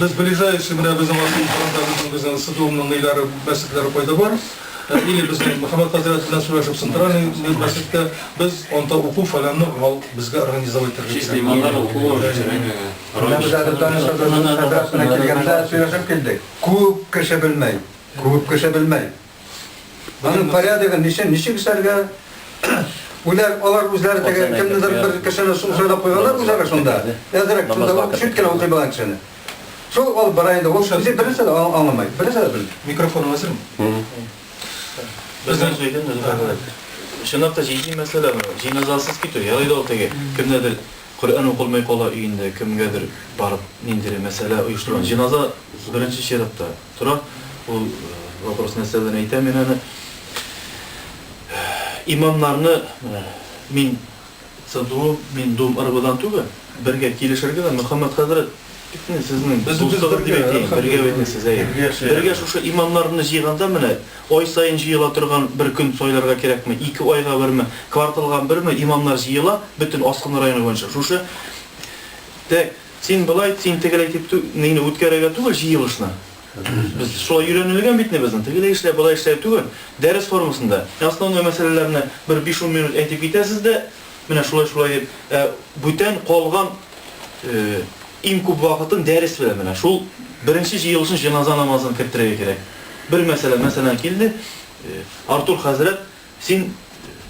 C: без ближайший менә безнең Асылханда безнең безнең СДУның ниләре, мәчетләре кайда бар. Или безнең Мөхәммәд хәзрәт белән сөйләшеп центральный мәчеттә без анда уку фәләнне ал безгә организовать итәргә
J: Чисто имамнар уку.
L: Менә без әле Данис хәзрәт белән килгәндә сөйләшеп килдек. Күп кеше белмәй, күп кеше белмәй. Аның порядогын ничек, ничек эшләргә? Үләр, алар үзләре теге кемнедер бер кешене сайлап куйганнар үзләре шунда. Әзрәк шунда ул чүт кенә укый белгән кешене. Шул алып бара инде, ул үзе бернәрсә дә аңламый, бернәрсә дә белми.
C: Микрофон әзерме?
N: Безнең сөйләгән хәзрәт. Чынлап та җитди мәсьәлә бу. Җиназасыз китү, ярый да ул теге кемнәдер Коръән укылмый кала өендә кемгәдер барып ниндидер мәсьәлә оештырган. Җеназа беренче чиратта тора. Ул вопрос нәрсәдән әйтәм мин аны. Имамнарны менә мин ЦДУ, мин Дум РБдан түгел, бергә килешергә дә Мөхәммәд хәзрәт бит сезнең дустыгыз дип әйтәем, бергә бит сез, әйе. Бергә шушы имамнарны җыйганда менә Ай саен җыела торган бер көн сайларга кирәкме, ике айга берме, кварталга берме, имамнар җыела, бөтен Аскын районы буенча. Шушы Тәк, син болай, син тегеләй дип нине үткәрергә түгел җыелышны. Без шулай өйрәнелгән бит инде безнең, тегеләй эшлә, болай эшлә түгел. Дәрес формасында. Основной мәсьәләләрне бер биш-ун минут әйтеп китәсез дә, менә шулай-шулай дип, ә бүтән калган иң күп вакытын дәрес белән менә шул беренче җыелышын җеназа намазын керттерергә кирәк. Бер мәсьәлә, мәсәлән, килде, Артур хәзрәт, син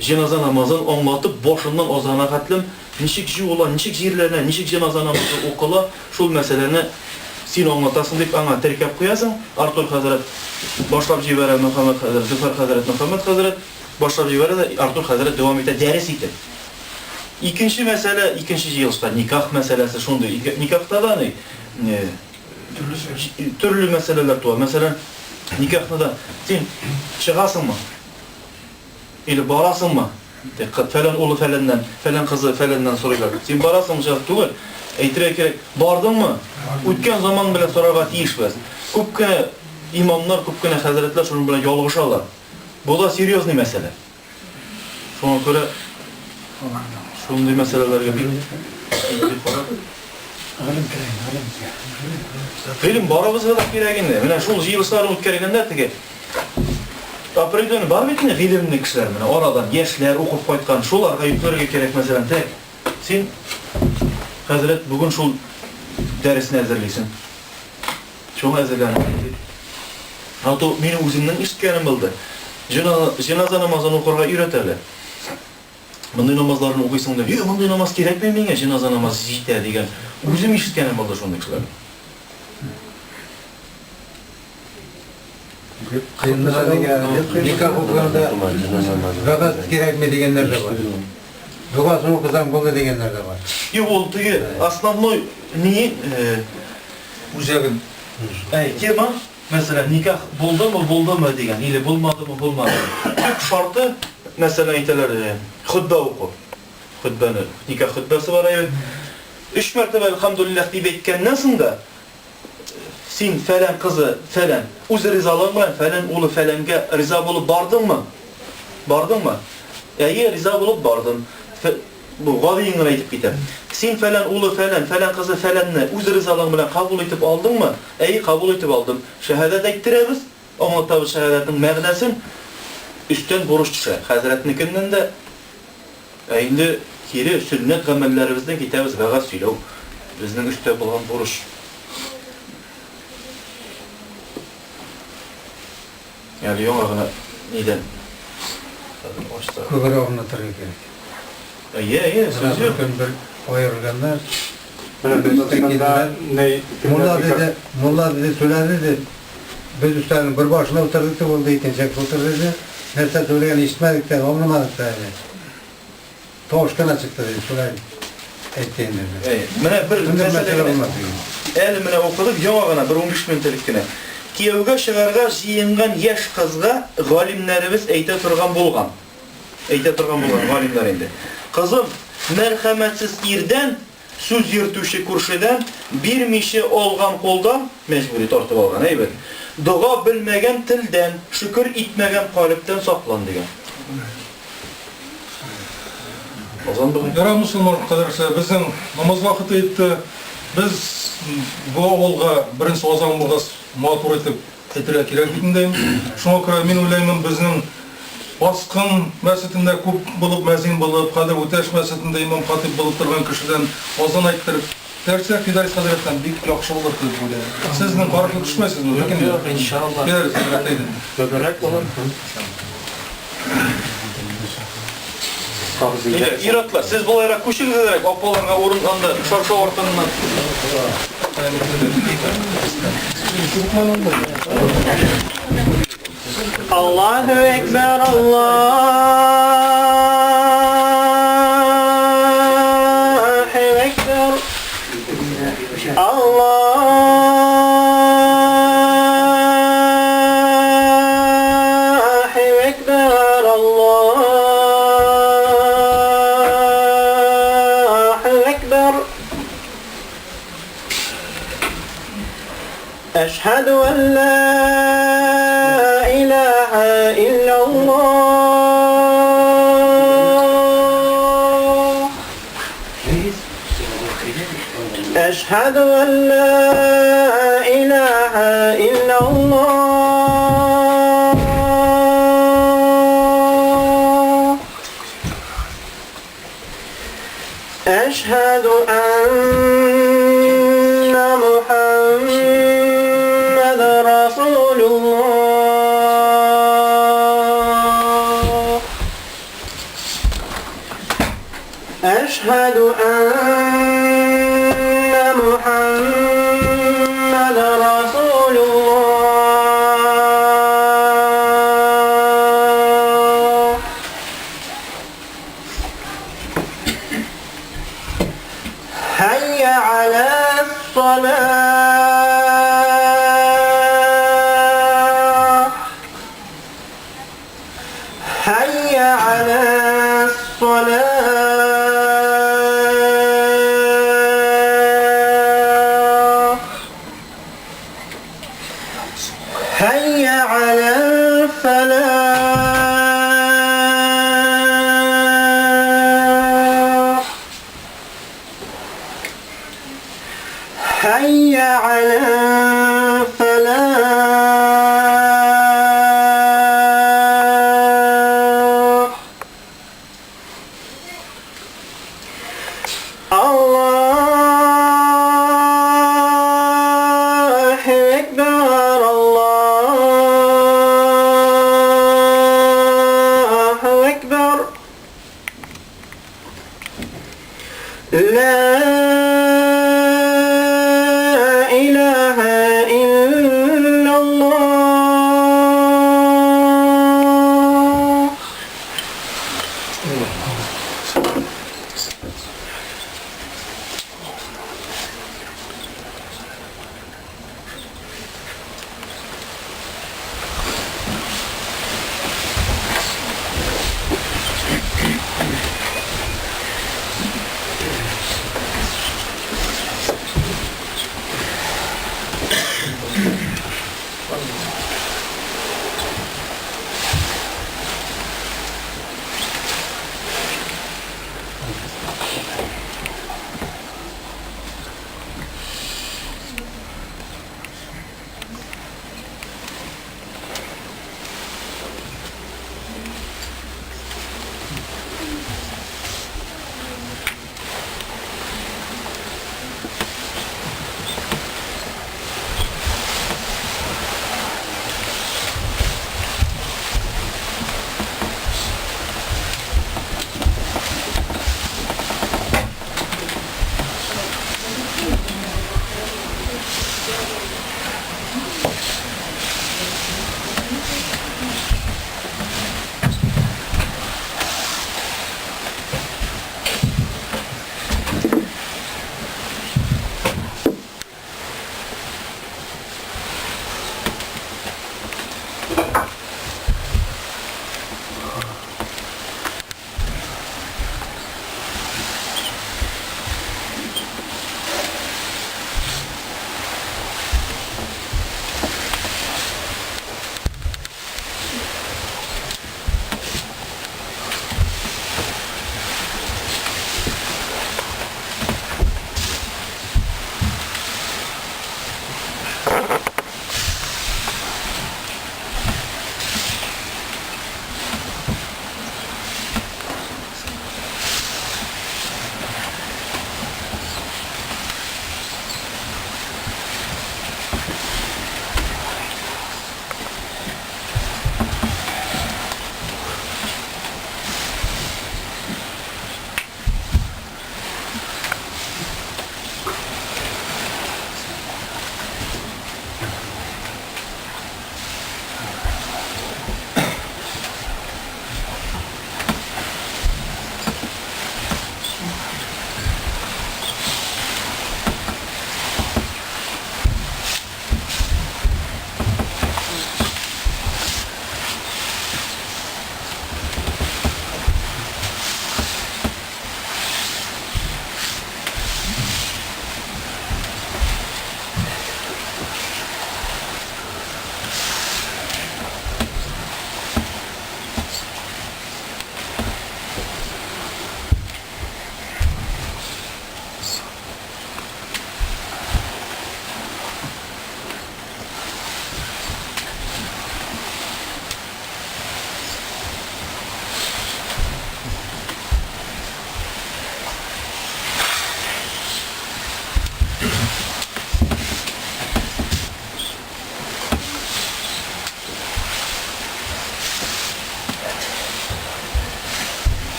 N: җеназа намазын аңлатып, башыннан азагына хәтлем ничек җуыла, ничек җирләнә, ничек җеназа намазы укыла, шул мәсьәләне син аңлатасың дип аңа теркәп куясың. Артур хәзрәт башлап җибәрә, Мөхәммәд хәзрәт, Зөфәр хәзрәт, Мөхәммәд хәзрәт башлап җибәрә дә, Артур хәзрәт дәвам итә дәрес итеп. Икенче мәсьәлә, икенче җыелышта никах мәсьәләсе шундый. Никахта да ни, Төрле мәсьәләләр туа. Мәсәлән, никахны да син чыгасыңмы? Или барасыңмы? Фәлән улы фәләннән, фәлән кызы фәләннән сорыйлар. Син барасыңмы, чыгасың түгел. Әйтергә кирәк, бардыңмы? Үткән заман белән сорарга тиешбез. Күп кенә имамнар, күп кенә хәзрәтләр шуның белән ялгышалар. Бу да серьезный мәсьәлә. Шуңа күрә шундый мәсьәләләргә бик җитди карап.
L: Гыйлем кирәк, гыйлем безгә.
N: Гыйлем барыбызга да кирәк инде. Менә шул җыелышларны үткәргәндә теге определенный бар бит инде гыйлемле кешеләр менә арадан яшьләр укып кайткан, шуларга йөкләргә кирәк, мәсәлән, так, син хәзрәт бүген шул дәресне әзерлисең. Шуңа әзерләнеп китик. А то минем үземнең ишеткәнем булды. Җеназа намазын укырга өйрәт әле. Мондый намазларны укыйсың да, юк, мондый намаз кирәкми миңа, җеназа намазы җитә дигән. Үзем ишеткәнем булды шундый кешеләрне.
L: Никах укыганда вәгазь кирәкми дигәннәр дә бар. Догасын укысаң булды дигәннәр дә бар.
N: Юк, ул теге основной ни
C: Үзәген.
N: Әй, тема, мәсәлән, никах булдымы, булдымы дигән, или булмадымы, булмадымы. Төп шарты, мәсәлән, әйтәләр, хөтбә уку. Хөтбәне, никах хөтбәсе бар әйе. Өч мәртәбә әлхәмдүлилләһ дип әйткәннән соң да, син фәлән кызы фәлән, үз ризалыгың белән фәлән улы фәләнгә риза булып бардыңмы? Бардыңмы? Әйе, риза булып бардым. Бу гадиен генә әйтеп китәм. Син фәлән улы фәлән, фәлән кызы фәләнне үз ризалыгың белән кабул итеп алдыңмы? Әйе, кабул итеп алдым. Шәһадәт әйттерәбез, аңлатабыз шәһадәтнең мәгънәсен. Өстән бурыч төшә. Хәзрәтнекеннән дә, ә инде кире сөннәт гамәлләребездән китәбез, вәгазь сөйләү безнең өстә булган бурыч. Әле яңа гына нидән хәзер ачса.
L: Күбрәк аңлатырга кирәк.
N: Әйе, әйе, сүз юк.
L: Көн бер аерылганнар.
F: Менә Татарстанда ни
L: Мулла диде, мулла диде, сөйләде диде. Без өстәлнең бер башына утырдык дип, ул да икенче якта утырды диде. Нәрсә сөйләгәнен ишетмәдек тә, аңламадык та әле. Тавыш кына чыкты ди, шулай әйтте инде.
N: Әйе. Менә бер
L: Шундый
N: мәсьәлә
L: мәсьәлә
N: генә.
L: булмады диген.
N: Әле менә укыдык, яңа гына, бер 15 минут элек кенә. Кияүгә чыгарга җыенган яшь кызга галимнәребез әйтә торган булган. Әйтә торган булган галимнәр инде. Кызым, мәрхәмәтсез ирдән, сүз йөртүче күршедән, бирмичә алган кулдан, мәҗбүри тартып алган, әйбәт, дога белмәгән телдән, шөкер итмәгән калебтән саклан, дигән. Азан бугай.
C: Ярар, мөселман кадерле, безнең намаз вакыты җитте. Без бу авылга беренче азан булгач, матур итеп әйтергә кирәк бит инде. Шуңа күрә мин уйлыймын, безнең Баскын мәчетендә күп булып мәзин булып, хәзер Үтәш мәчетендә имам-хатыйб булып торган кешедән азан әйттереп дәрсәк, Фидарис хәзрәттән бик яхшы булыр дип уйлыйм. Сезнең каршы төшмәсезме?
K: Юк, юк, иншалла.
C: Фидарис хәзрәт, әйдә.
K: Мөбарәк булыр.
N: Әйдә, ир-атлар, сез болайрак күчегез әзрәк, апаларга урын анда, шаршау артыннан.
I: Аллаһу Әкбәр, Аллаһу Әкбәр, Аллаһу Әкбәр, Аллаһу Әкбәр. Әшһәду ән ла илаһа илляллаһ. Әшһәду ән ла илаһа илляллаһ. Әшһәду әннә Мухәммәдән Расулуллаһ. Әшһәду әннә Мухәммәдән Расулуллаһ. Хәйя галәс-салаһ. Хәйя галәс-салаһ. Хәйя галәл-фәлаһ. Хәйя галәл-фәлаһ. Аллаһу Әкбәр, Аллаһу Әкбәр. Ла илаһа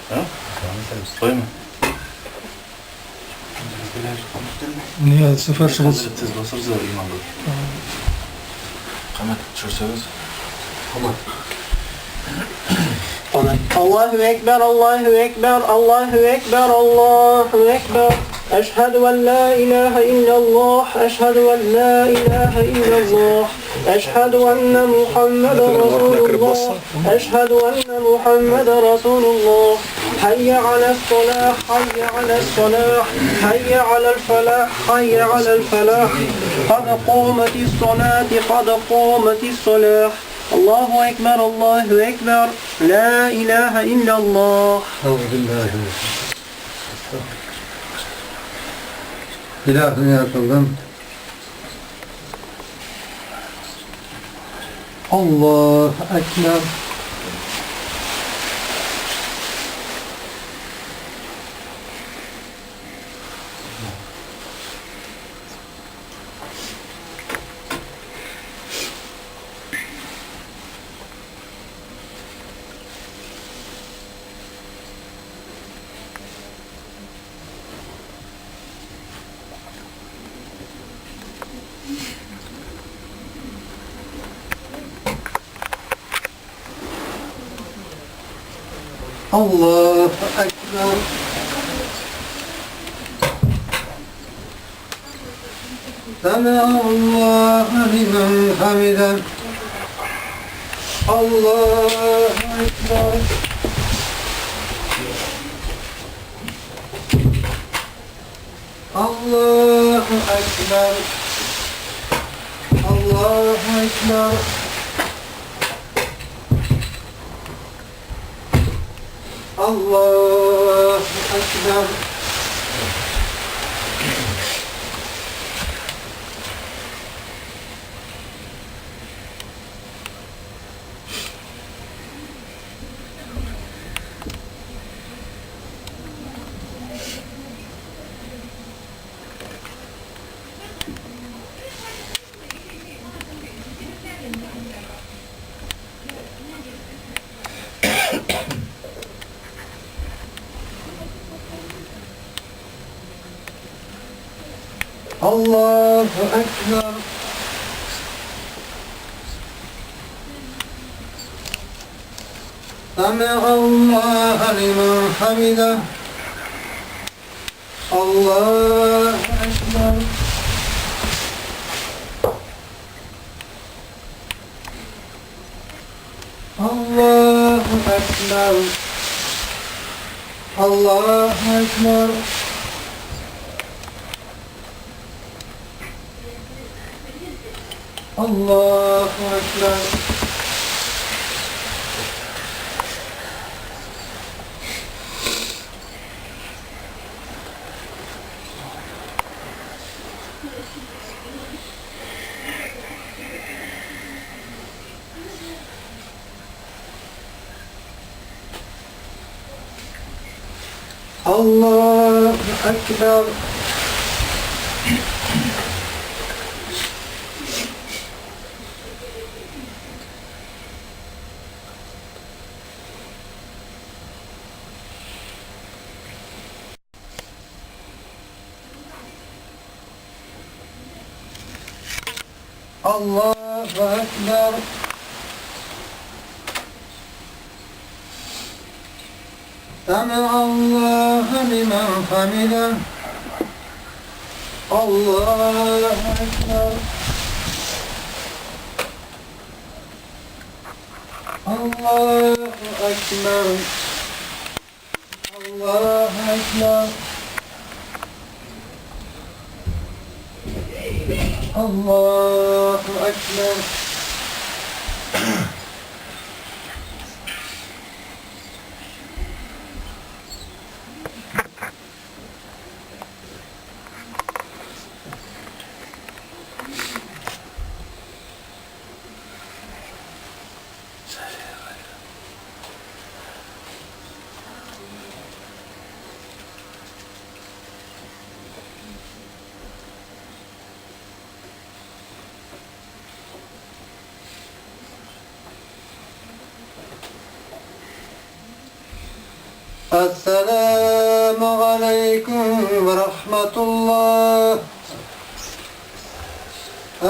N: Шулаймы?
C: Не, сәфәр чыгыз.
N: Тиз басырсыз иманды. Камәт төшерсәгез.
I: الله أكبر الله أكبر الله أكبر الله أكبر أشهد أن لا إله إلا الله أشهد أن لا إله إلا الله أشهد أن محمدا رسول الله أشهد أن محمدا رسول الله حي على الصلاة حي على الصلاة حي على الفلاح حي على الفلاح قد قامت الصلاة قد قامت الصلاة الله أكبر الله أكبر لا إله إلا الله
L: أعوذ بالله من الشيطان. İlahi yaratıldım. Allahu Ekber. Allahu Ekber. Sami Allahu limen hamide. Allahu Ekber. Allahu Ekber. Allahu Ekber. Allahu Ekber. Allahu Ekber. Sami Allahu limen hamide. Allahu Ekber. Allahu Ekber. Allahu Ekber. Allahu Ekber. Allahu Ekber. Allahu Ekber. Sami Allahu limen hamide. Allahu Ekber. Allahu Ekber. Allahu Ekber. Allahu Ekber. Әссәламү галәйкүм вә рахматуллаһ.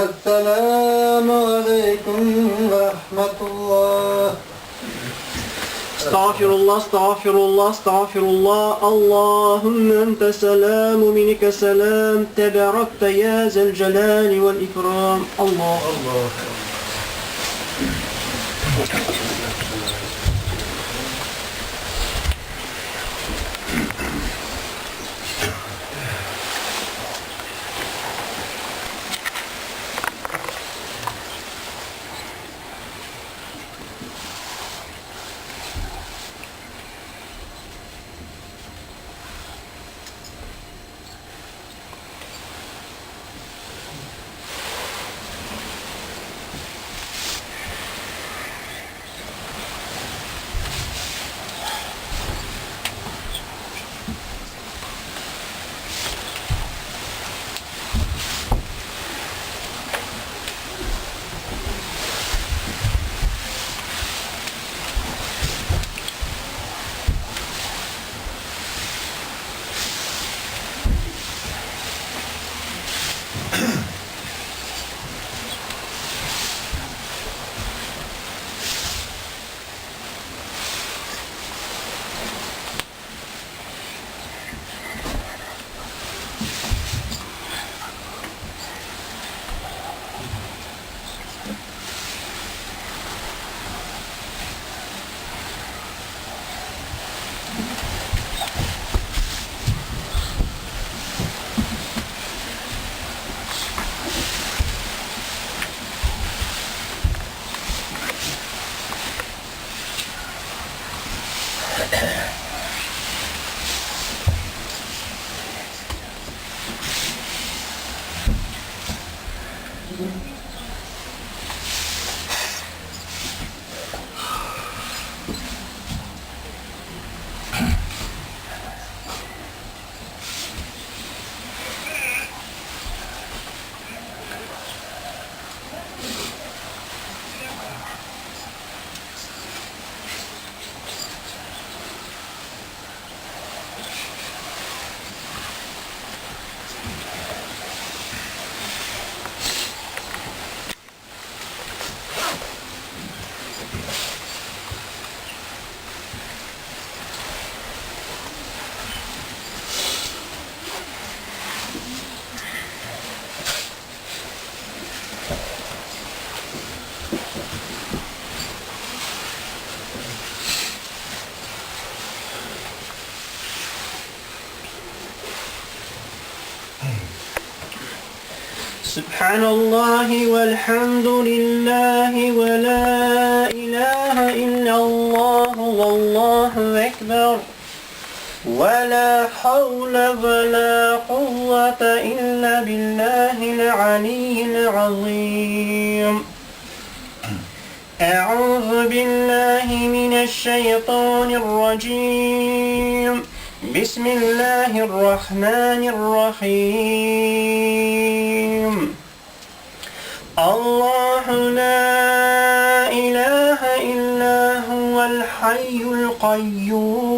L: Әссәламү галәйкүм вә рахматуллаһ.
I: Астагфирулла, астагфирулла, астагфирулла. Аллаһумма анта салам, минка салам, табаракта я зал җәлали вәл икрам. Аллаһ.
C: Аллаһ.
I: سبحان الله والحمد لله ولا إله إلا الله والله أكبر ولا حول ولا قوة إلا بالله العلي العظيم. أعوذ بالله من الشيطان الرجيم. بسم الله الرحمن الرحيم. الله لا إله إلا هو الحي القيوم.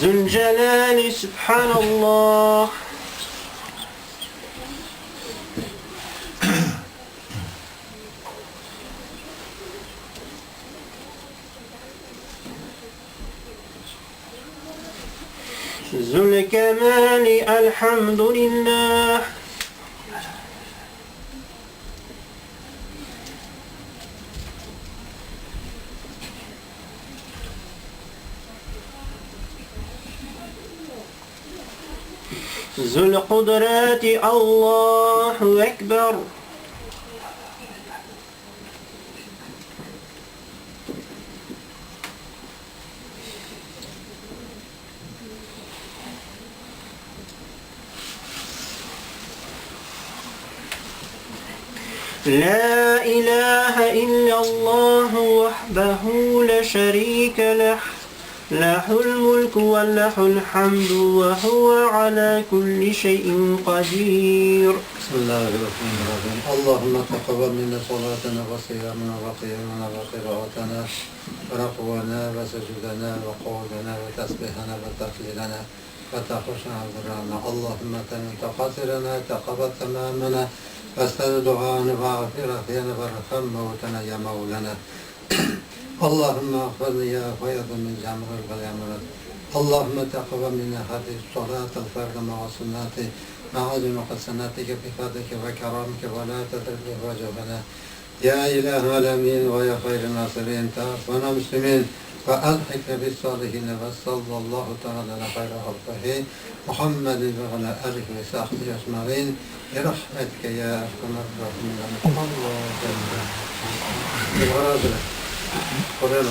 I: ذو الجلال سبحان الله. ذو الكمال الحمد لله. ذو القدرات الله أكبر. لا إله إلا الله وحده لا شريك له له الملك وله الحمد وهو على كل شيء قدير
L: بسم الله الرحمن الرحيم اللهم تقبل منا صلاتنا وصيامنا وقيامنا وقراءتنا وركوعنا وسجودنا وقعودنا وتسبيحنا وتهليلنا وتخشنا ذرانا اللهم تمن تقاصرنا تقبل تمامنا واستر دعاءنا واغفر أخينا وارحم موتنا يا مولانا اللهم اغفرني يا فيض من جمر الغيامات اللهم تقبل منا هذه الصلاة الفرد مع سنته مع جميع سنتك بفضلك وكرمك ولا تترك وجهنا يا إله العالمين ويا خير الناصرين توفنا مسلمين وألحقنا بالصالحين وصلى الله تعالى على خير خلقه محمد وعلى آله وصحبه أجمعين برحمتك يا أرحم الراحمين الله أكبر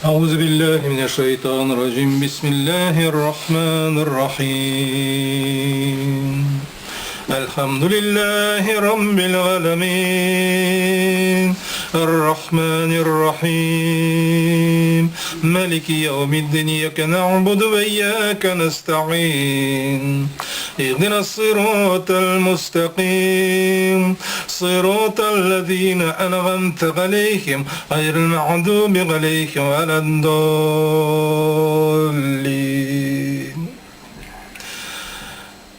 C: أعوذ بالله من الشيطان الرجيم بسم الله الرحمن الرحيم الحمد لله رب العالمين الرحمن الرحيم ملك يوم الدين إياك نعبد وإياك نستعين اهدنا الصراط المستقيم صراط الذين أنعمت عليهم غير المغضوب عليهم ولا الضالين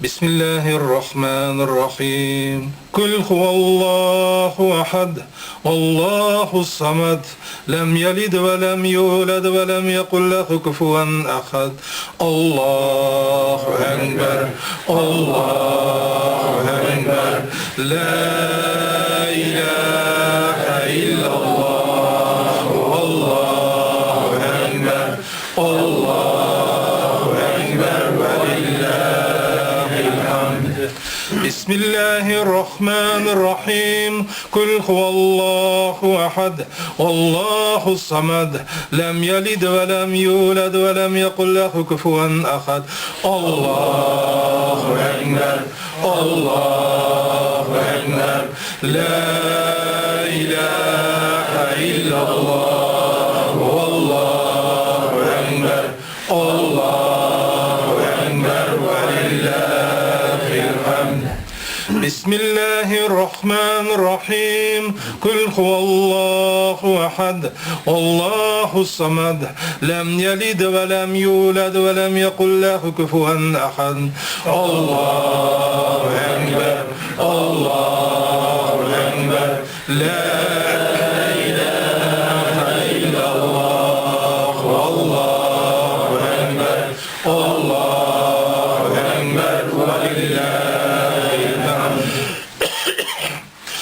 C: بسم الله الرحمن الرحيم قل هو الله أحد الله الصمد لم يلد ولم يولد ولم يقل له كفوا أحد الله أكبر الله أكبر لا إله إلا الله والله أكبر الله أكبر ولله الحمد بسم الله الرحمن الرحيم قل هو الله أحد الله الصمد لم يلد ولم يولد ولم يقل له كفوا أحد الله أكبر الله أكبر لا إله إلا الله والله أكبر الله أكبر ولله الحمد بسم الله الرحمن الرحيم قل هو الله أحد الله الصمد لم يلد ولم يولد ولم يقل له كفوا أحد الله أكبر الله أكبر لا إله إلا الله والله أكبر الله أكبر ولله الحمد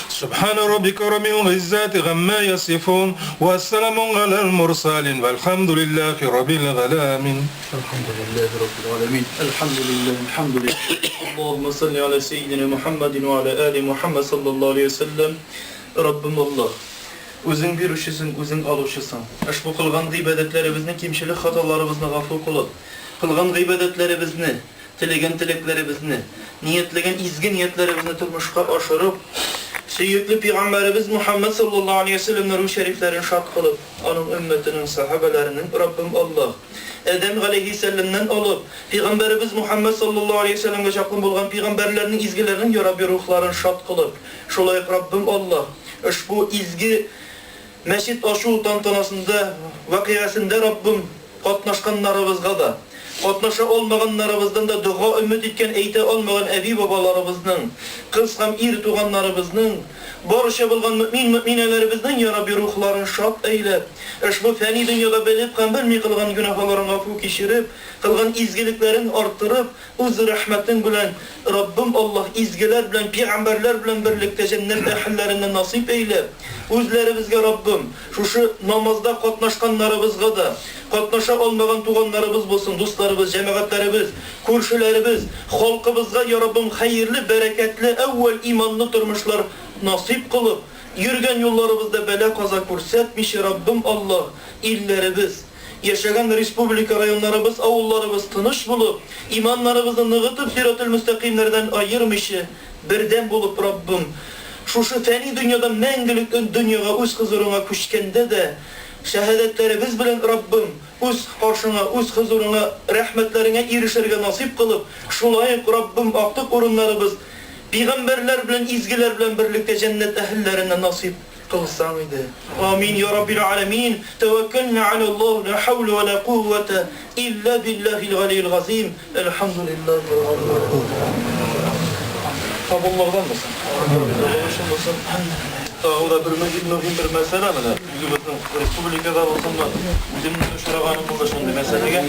C: سبحان ربك رب العزة عما يصفون والسلام على المرسلين والحمد لله رب العالمين
N: الحمد لله رب العالمين الحمد لله الحمد لله اللهم صل على سيدنا محمد وعلى آل محمد صلى الله عليه وسلم Раббым Аллаһ, үзең бирүчесең, үзең алучысың. Ошбу кылган гыйбадәтләребезне, кимчелек хаталарыбызны гафу кылып, кылган гыйбадәтләребезне, теләгән теләкләребезне, ниятләгән изге ниятләребезне тормышка ашырып, сөекле пигамбәребез Мухаммад саллаллаһу алейһи ва сәлләмнең рух шәрифләрен шат кылып, аның өммәтенең, сахабәләренең, Раббым Аллаһ, Адәм галәйһиссәламнән алып, пигамбәребез Мухаммад саллаллаһу алейһи ва сәлләмгә чаклы булган пигамбәрләрнең, изгеләрнең, я Рабби, рухларын шат кылып, шулай ук, Раббым Аллаһ, ошбу изге мәчет ачу тантанасында, вакыйгасендә, Раббым, катнашканнарыбызга да, катнаша алмаганнарыбыздан да дога өмет иткән, әйтә алмаган әби-бабаларыбызның, кыз һәм ир туганнарыбызның, барча булган мөэмин-мөэминәләребезнең, я Рабби, рухларын шат әйләп, ошбу фәни дөньяда белеп һәм белми кылган гөнаһларын гафу кичереп, кылган изгелекләрен арттырып, Үз рәхмәтең белән, Раббым Аллаһ, изгеләр белән, пигамбәрләр белән берлектә җәннәт әһелләреннән насыйп әйлә. Үзләребезгә, Раббым, шушы намазда катнашканнарыбызга да, катнаша алмаган туганнарыбыз булсын, дусларыбыз, җәмәгатьләребез, күршеләребез, халкыбызга, я Раббым, хәерле, бәрәкәтле, әүвәл иманлы тормышлар насыйп кылып, йөргән юлларыбызда бәла-каза күрсәтмичә, Раббым Аллаһ, илләребез, Яшәгән республика, районнарыбыз, авылларыбыз тыныч булып, иманнарыбызны ныгытып, сирател-мөстәкыймнәрдән аермыйча, бердәм булып, Раббым! Шушы фәни дөньядан мәңгелек дөньяга үз хозурыңа күчкәндә дә, шәһадәтләребез белән, Раббым, үз каршыңа, үз хозурыңа, рәхмәтләреңә ирешергә насыйп кылып, шулай ук, Раббым, актык урыннарыбыз пигамбәрләр белән, изгеләр белән берлектә җәннәт әһелләренә насыйп кылсаң иде. Амин, йа Раббил галәмин, тәвәккәлнә галәллаһ, ла хәүлә вә лә куввәтә илля биллаһил галиел газыйм, әлхәмдүлиллаһи раббил галәмин. Кабуллардан булсын. Ризалыгы өчен булсын. Тагы да бер мөһим мөһим бер мәсьәлә менә үзебезнең республикада булсынмы, үземнең очраганым булды шундый мәсьәләгә.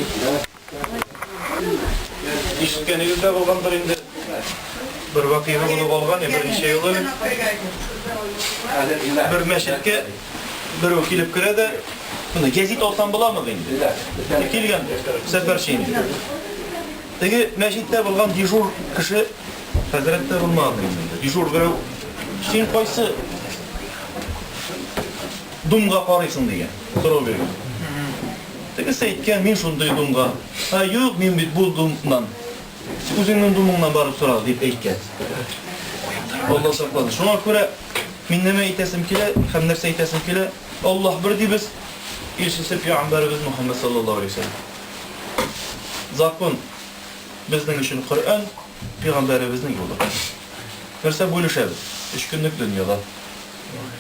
N: Ишеткәнегез дә булгандыр инде. Бер вакыйга булып алган, берничә ел элек. Бер мәчеткә берәү килеп керә дә, моны гәзит алсам буламы ди инде. Килгән сәфәрче инде. Теге мәчеттә булган дежур кеше хәзрәт тә булмаган инде. Дежур берәү, син кайсы думга карыйсың дигән сорау биргән. Тегесе әйткән, мин шундый думга. Ә юк, мин бит бу думнан. Син үзеңнең думыңнан барып сора, дип әйткән. Алла сакласын. Шуңа күрә мин нәмә әйтәсем килә һәм нәрсә әйтәсем килә? Аллаһ бер дибез, илчесе пәйгамбәребез Мухаммад саллаллаһу алейһи вәсәлләм. Закон безнең өчен Коръән, пәйгамбәребезнең юлы. Нәрсә бүлешәбез? Өч көнлек дөньяда.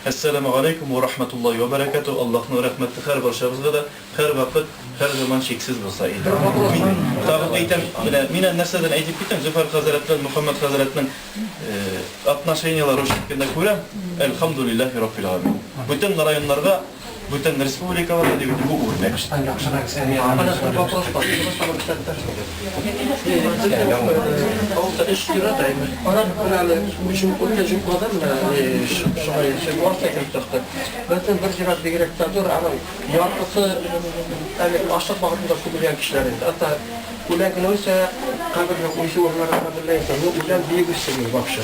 N: Әссәламү галәйкүм вә рахмәтуллаһи вә бәрәкәтүһ. Аллаһның рәхмәте һәр барчабызга да, һәрвакыт, һәр заман чиксез булса иде. Мин тагын әйтәм, менә мин әле нәрсәдән әйтеп китәм, Зөфәр хәзрәт белән Мөхәммәд хәзрәтнең отношениеләре русча әйткәндә күрәм, әлхәмдүлилләһи раббил галәмин. Бүтән районнарга, бүтән республикаларга дип әйтим, бу үрнәк.
H: Вопрос бар. Авылда эш йөрә дә. Ара менә әле үткән җомгада менә шулай арта кереп чыкты. Безнең бер зират бигрәк тә зур, аның яртысы әле ашлык вакытында күмелгән кешеләр инде. Ата үлән генә үсә, кабернең үзе урыннары каберләр исә, ну үлән биек үсә вообще.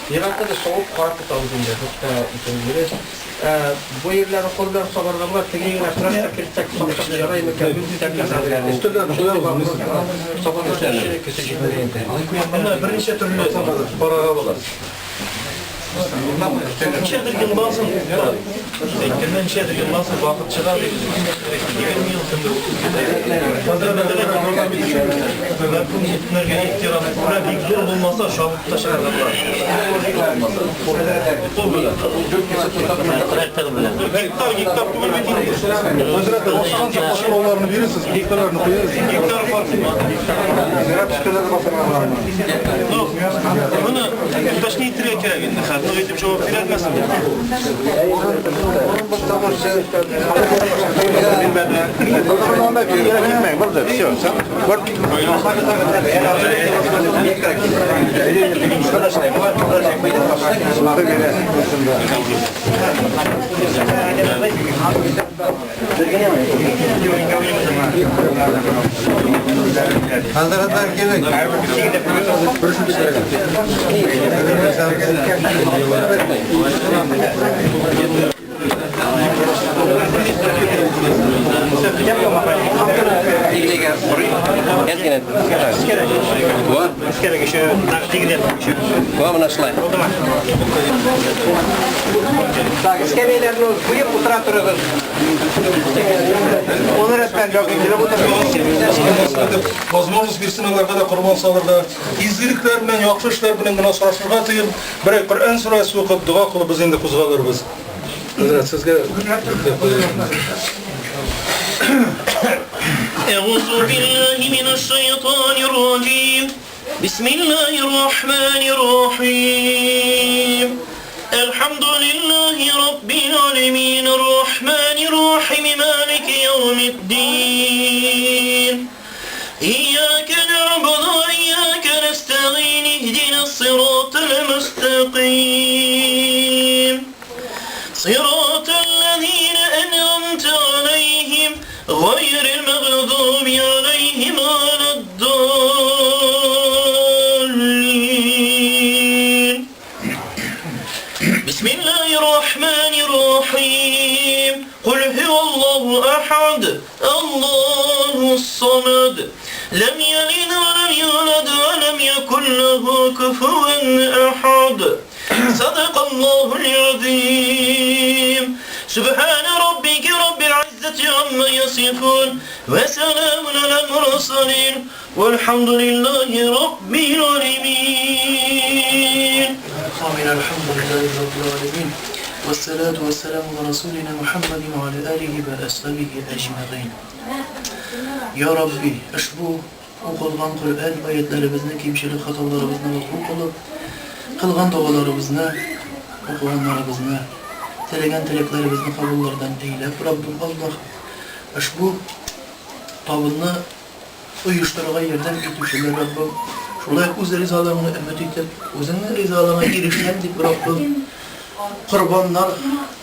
H: Зиратны да савып карап тотабыз инде, хәтта итен Бу ерләрне кул белән сабарга була, теге генә трактор кертсәк, сапсак ярай микән? Сабарга кеше көче җитми инде.
N: Монда берничә төрле карарга була. Ничәдер елдан соң, әйткәндә ничәдер елдан соң вакыт чыга дип, 20 ел кемдер 30 ел. Мәрхүм ятимнәргә ихтирам күрә, бик зур булмаса, чабып та чыгарга була.
M: Трактор белән.
N: Гектар, гектар түгел бит инде.
C: Хәзрәт, сорауларны бирерсез, гектарларны куярсыз.
N: Гектар фаркы. Ну, моны уточнить итәргә кирәк инде. Хәзер итеп җавап бирә алмасын.
L: Хәзрәтләр килең.
B: Так, эскәмияләрне куеп утыра торыгыз. Ун рәттән якын килеп утырыгыз.
C: Возможность бирсен аларга да корбан салырга. Изгелекләр белән, яхшы эшләр белән генә сорашырга тыел. Берәр Коръән сүрәсе укып, дога кылып без инде кузгалырбыз. Хәзрәт, сезгә
I: أعوذ بالله من الشيطان الرجيم بسم الله الرحمن الرحيم الحمد لله رب العالمين الرحمن الرحيم مالك يوم الدين إياك نعبد وإياك نستعين اهدنا الصراط المستقيم صراط الذين أنعمت عليهم غير المغضوب عليهم ولا الضالين بسم الله الرحمن الرحيم قل هو الله أحد الله الصمد لم يلد ولم يولد ولم يكن له كفوا أحد Sadakallahul azim. Sübhane rabbike rabbil izzeti amma yasifun ve selamun alel mursalin velhamdülillahi rabbil alemin.
O: Amin. Elhamdülillahi rabbil alemin. Vessalatu vesselamu ala Resulina Muhammedin ve ala alihi ve ashabihi ecmaîn. Ya Rabbi, uşbu Укылган Коръән аятләребезне, кимчелек хаталарыбызны гафу кылып, кылган догаларыбызны, укыганнарыбызны, теләгән теләкләребезне кабуллардан әйләп, Раббым Аллаһ, ошбу табынны оештырырга ярдәм итүчеләр, Раббым, шулай ук үз ризалыгыңны өмет итеп, үзеңнең ризалыгыңа ирешәм дип, Раббым, корбаннар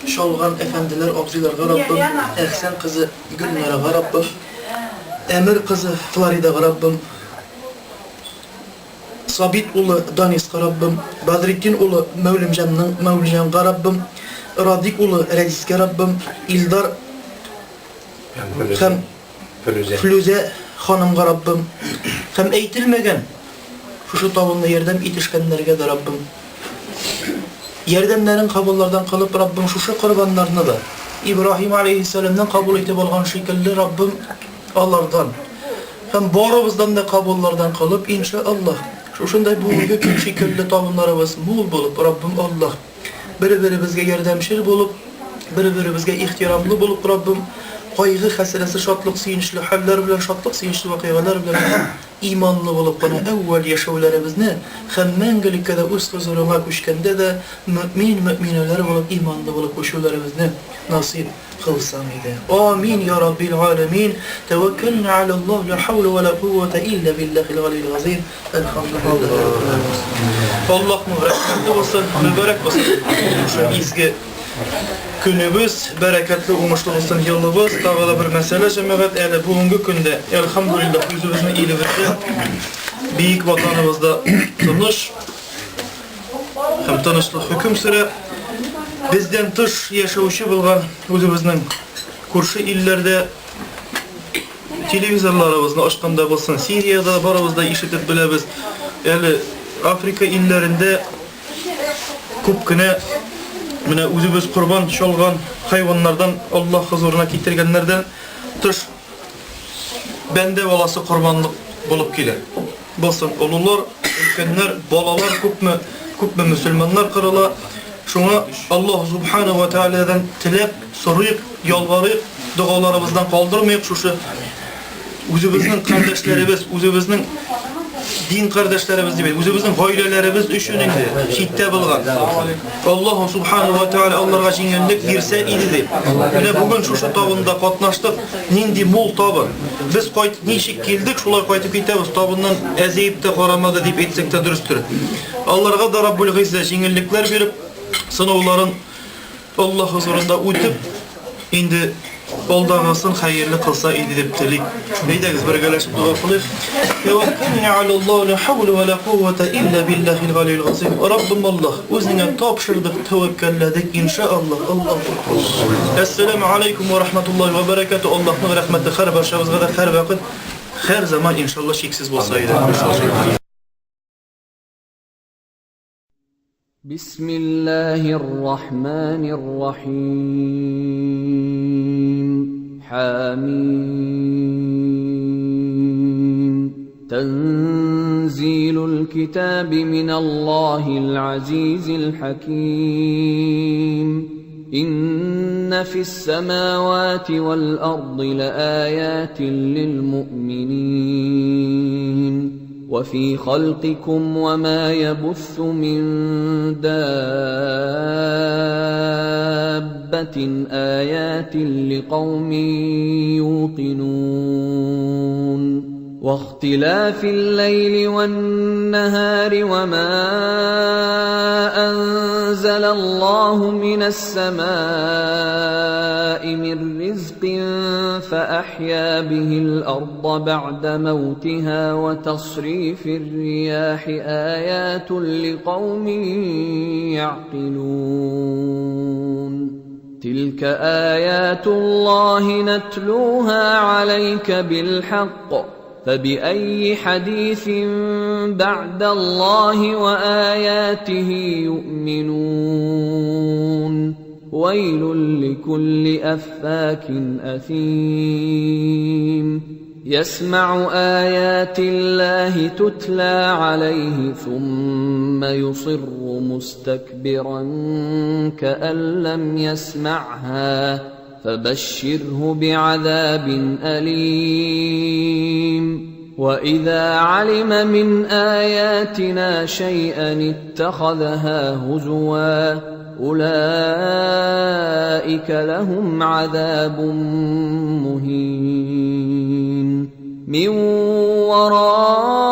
O: чалган әфәнделәр, абзыйларга, Раббым, Әхсән кызы Гөлнарага, Раббым, Әмир кызы Флоридага, Раббым, Сабит улы Даниска, Раббым, Бәдретдин улы Мәүлемҗанның Мәүлҗанга, Раббым, Радик улы Рәдискә, Раббым, Илдар һәм Флүзә ханымга, Раббым, һәм әйтелмәгән шушы табынны ярдәм итешкәннәргә дә, Раббым, Ярдәмнәрен кабуллардан кылып, Раббым, шушы корбаннарны да, Ибраһим аләйһиссәламнән кабул итеп алган шикелле, Раббым, алардан һәм барыбыздан да кабуллардан кылып, инша Аллаһ, шушындай бүгенге көн шикелле табыннарыбыз мул булып, Раббым Аллаһ, бер-беребезгә ярдәмчел булып, бер-беребезгә ихтирамлы булып, Раббым, кайгы-хәсрәтсез, шатлык-сөенечле хәлләр белән, шатлык-сөенечле вакыйгалар белән һәм Иманлы булып кына әүвәл яшәүләребезне һәм мәңгелеккә дә үз хозурыңа күчкәндә дә мөэмин-мөэминәләр булып иманлы булып күчүләребезне насыйп кылсаң иде. Амин, я Раббил галәмин. Тәвәккәлнә галәллаһ, ла хәүлә вә ла куввәтә илля биллаһил галиил газыйм. Әлхәмдүлиллаһи раббил галәмин. Аллаһның рәхмәте булсын, мөбарәк булсын шушы изге Көнебез бәрәкәтле, уңышлы булсын, елыбыз. Тагы да бер мәсьәлә, җәмәгать, әле бүгенге көндә, әлхәмдүлилләһ, үзебезнең илебездә, бөек Ватаныбызда тыныч һәм тынычлык хөкем сөрә. Бездән тыш яшәүче булган үзебезнең күрше илләрдә телевизорларыбызны ачканда булсын, Сириядә барыбыз да ишетеп беләбез. Әле Африка илләрендә Күп кенә менә үзебез корбан чалган хайваннардан, Аллаһ хозурына китергәннәрдән тыш бәндә баласы корбанлык булып килә. Булсын олылар, өлкәннәр, балалар күпме, күпме мөселманнар кырыла. Шуңа Аллаһ субхана ва тааладан теләп, сорыйк, ялварыйк, догаларыбыздан калдырмыйк шушы Үзебезнең кардәшләребез, үзебезнең дин кардәшләребез дип, үзебезнең гаиләләребез өчен инде читтә булган. Аллаһу субхану ва тааля аларга җиңеллек бирсә иде дип. Менә бүген шушы табында катнаштык. Нинди мул табын. Без кайт ничек килдек, шулай кайтып китәбез. Табыннан әзәеп тә карамады дип әйтсәк тә дөрестер. Аларга да Раббул Гыйззә җиңеллекләр биреп, сынауларын Аллаһ хозурында үтеп, инде алдагысын хәерле кылса иде дип телик. Әйдәгез, бергәләшеп дога кылыйк. Тәвәккәлнә алаллаһ, ла хәүлә вә ла куввәтә илля биллаһил галиил газыйм. Раббым Аллаһ, үзеңә тапшырдык, тәвәккәлләдек, иншааллаһ. Аллаһу акбар. Әссәламү алейкум вә рахматуллаһи вә бәрәкәтүһ. Аллаһның рәхмәте һәрбарчабызга да һәрвакыт, һәр заман иншаллаһ чиксез булса иде.
A: بسم الله الرحمن الرحيم حميم تنزيل الكتاب من الله العزيز الحكيم إن في السماوات والأرض لآيات للمؤمنين وفي خلقكم وما يبث من دابة آيات لقوم يوقنون واختلاف الليل والنهار وما أنزل الله من السماء من رزق فأحيا به الأرض بعد موتها وتصريف الرياح آيات لقوم يعقلون تلك آيات الله نتلوها عليك بالحق. فبأي حديث بعد الله وآياته يؤمنون ويل لكل أفاك أثيم يسمع آيات الله تتلى عليه ثم يصر مستكبرا كأن لم يسمعها فبشره بعذاب أليم وإذا علم من آياتنا شيئا اتخذها هزوا أولئك لهم عذاب مهين من ورائهم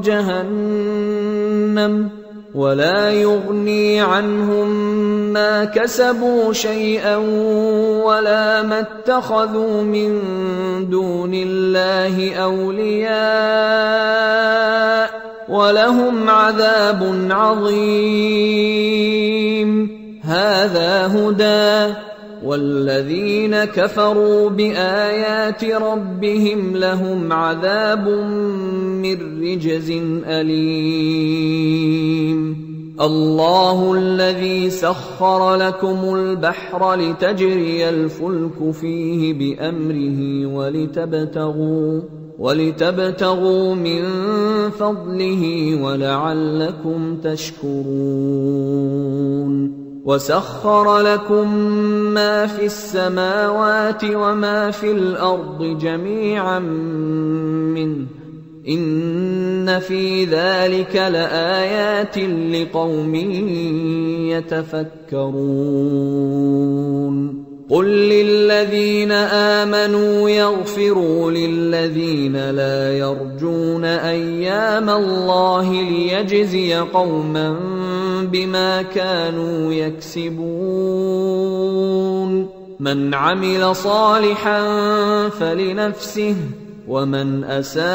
A: جهنم ولا يغني عنهم ما كسبوا شيئا ولا ما اتخذوا من دون الله أولياء ولهم عذاب عظيم هذا هدى والذين كفروا بآيات ربهم لهم عذاب من رجز أليم الله الذي سخر لكم البحر لتجري الفلك فيه بأمره ولتبتغوا من فضله ولعلكم تشكرون وسخر لكم ما في السماوات وما في الأرض جميعا منه إن في ذلك لآيات لقوم يتفكرون قل للذين آمنوا يغفروا للذين لا يرجون أيام الله ليجزي قوما بما كانوا يكسبون من عمل صالحا فلنفسه ومن أساء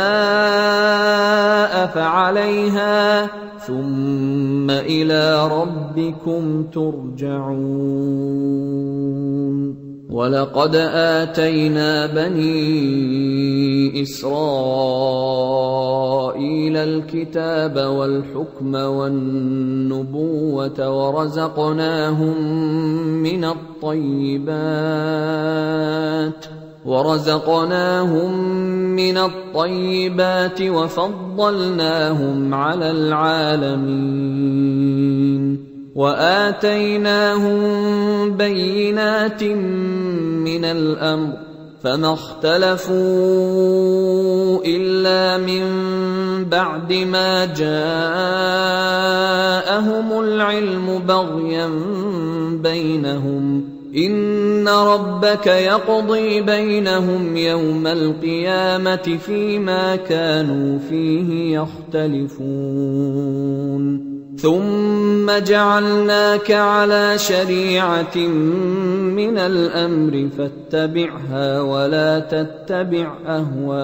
A: فعليها ثم إلى ربكم ترجعون ولقد آتينا بني إسرائيل الكتاب والحكم والنبوة ورزقناهم من الطيبات وفضلناهم على العالمين وآتيناهم بينات من الأمر فما اختلفوا إلا من بعد ما جاءهم العلم بغيا بينهم إن ربك يقضي بينهم يوم القيامة فيما كانوا فيه يختلفون ثم جعلناك على شريعة من الأمر فاتبعها ولا تتبع أهواء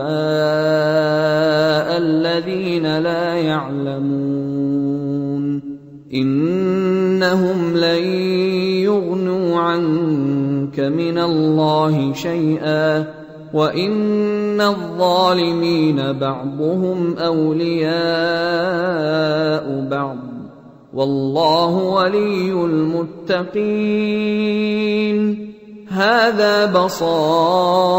A: الذين لا يعلمون إنهم لن يغنوا عنك من الله شيئا وإن الظالمين بعضهم أولياء بعض والله ولي المتقين هذا بصائر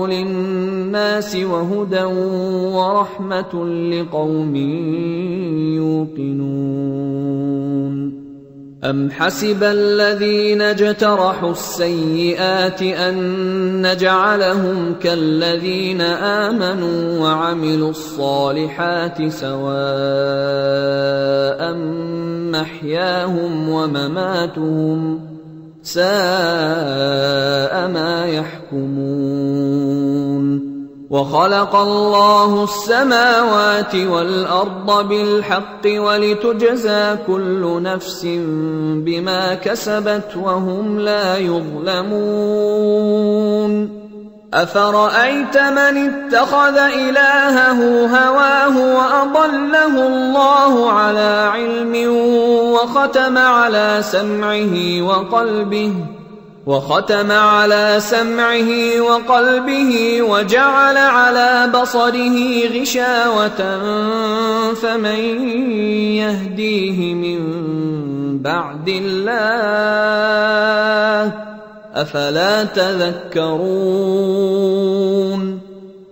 A: للناس وهدى ورحمة لقوم يوقنون أم حسب الذين اجترحوا السيئات أن نجعلهم كالذين آمنوا وعملوا الصالحات سواء محياهم ومماتهم ساء ما يحكمون وخلق الله السماوات والأرض بالحق ولتجزى كل نفس بما كسبت وهم لا يظلمون أفرأيت من اتخذ إلهه هواه وأضله الله على علم وختم على سمعه وختم على سمعه وقلبه وجعل على بصره غشاوة فمن يهديه من بعد الله أفلا تذكرون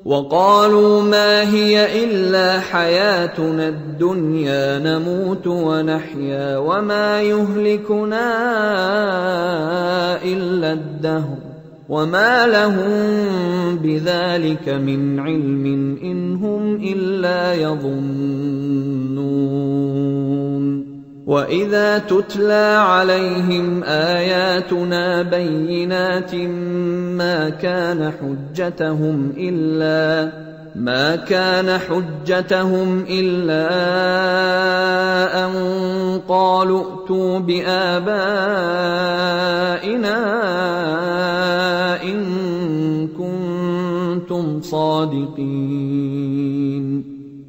A: وقالوا ما هي إلا حياتنا الدنيا نموت ونحيا وما يهلكنا إلا الدهر وما لهم بذلك من علم إن هم إلا يظنون وإذا تتلى عليهم آياتنا بينات ما كان حجتهم إلا أن قالوا ائتوا بآبائنا إن كنتم صادقين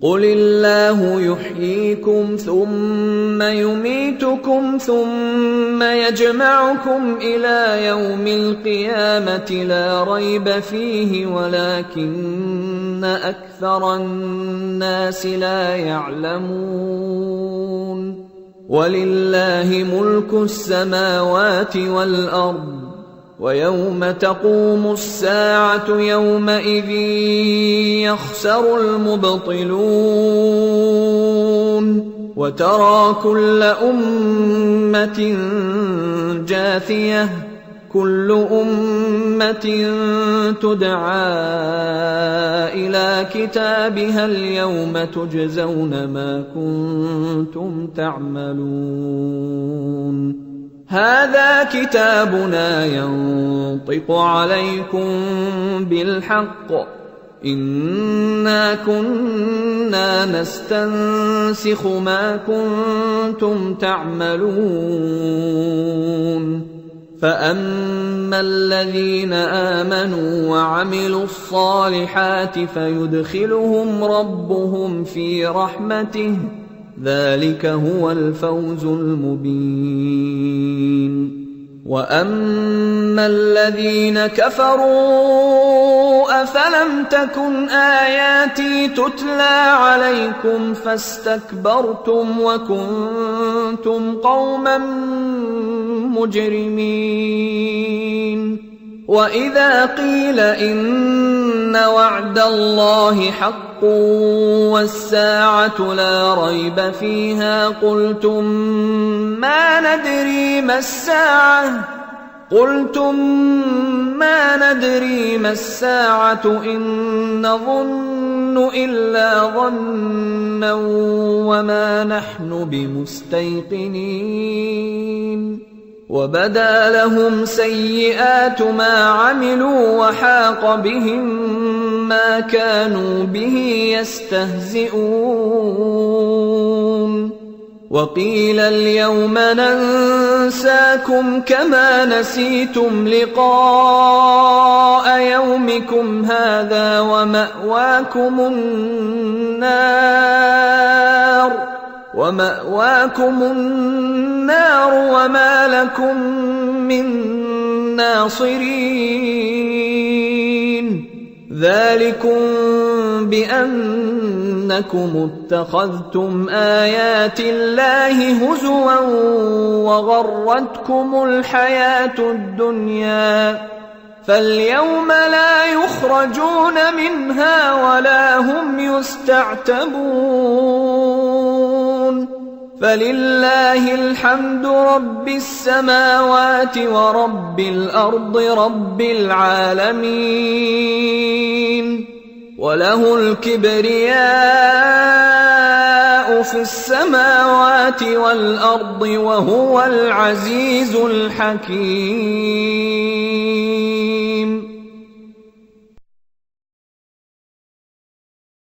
A: قل الله يحييكم ثم يميتكم ثم يجمعكم إلى يوم القيامة لا ريب فيه ولكن أكثر الناس لا يعلمون ولله ملك السماوات والأرض ويوم تقوم الساعة يومئذ يخسر المبطلون وترى كل أمة جاثية كل أمة تدعى إلى كتابها اليوم تجزون ما كنتم تعملون هذا كتابنا ينطق عليكم بالحق إنا كنا نستنسخ ما كنتم تعملون فأما الذين آمنوا وعملوا الصالحات فيدخلهم ربهم في رحمته ذلك هو الفوز المبين وأما الذين كفروا أفلم تكن آياتي تتلى عليكم فاستكبرتم وكنتم قوما مجرمين وإذا قيل إن وعد الله حق والساعة لا ريب فيها قلتم ما ندري ما الساعة إن نظن إلا ظنا وما نحن بمستيقنين وبدا لهم سيئات ما عملوا وحاق بهم ما كانوا به يستهزئون وقيل اليوم ننساكم كما نسيتم لقاء يومكم هذا ومأواكم النار وما لكم من ناصرين ذلكم بأنكم اتخذتم آيات الله هزوا وغرتكم الحياة الدنيا فاليوم لا يخرجون منها ولا هم يستعتبون فلله الحمد رب السماوات ورب الأرض رب العالمين وله الكبرياء في السماوات والأرض وهو العزيز الحكيم.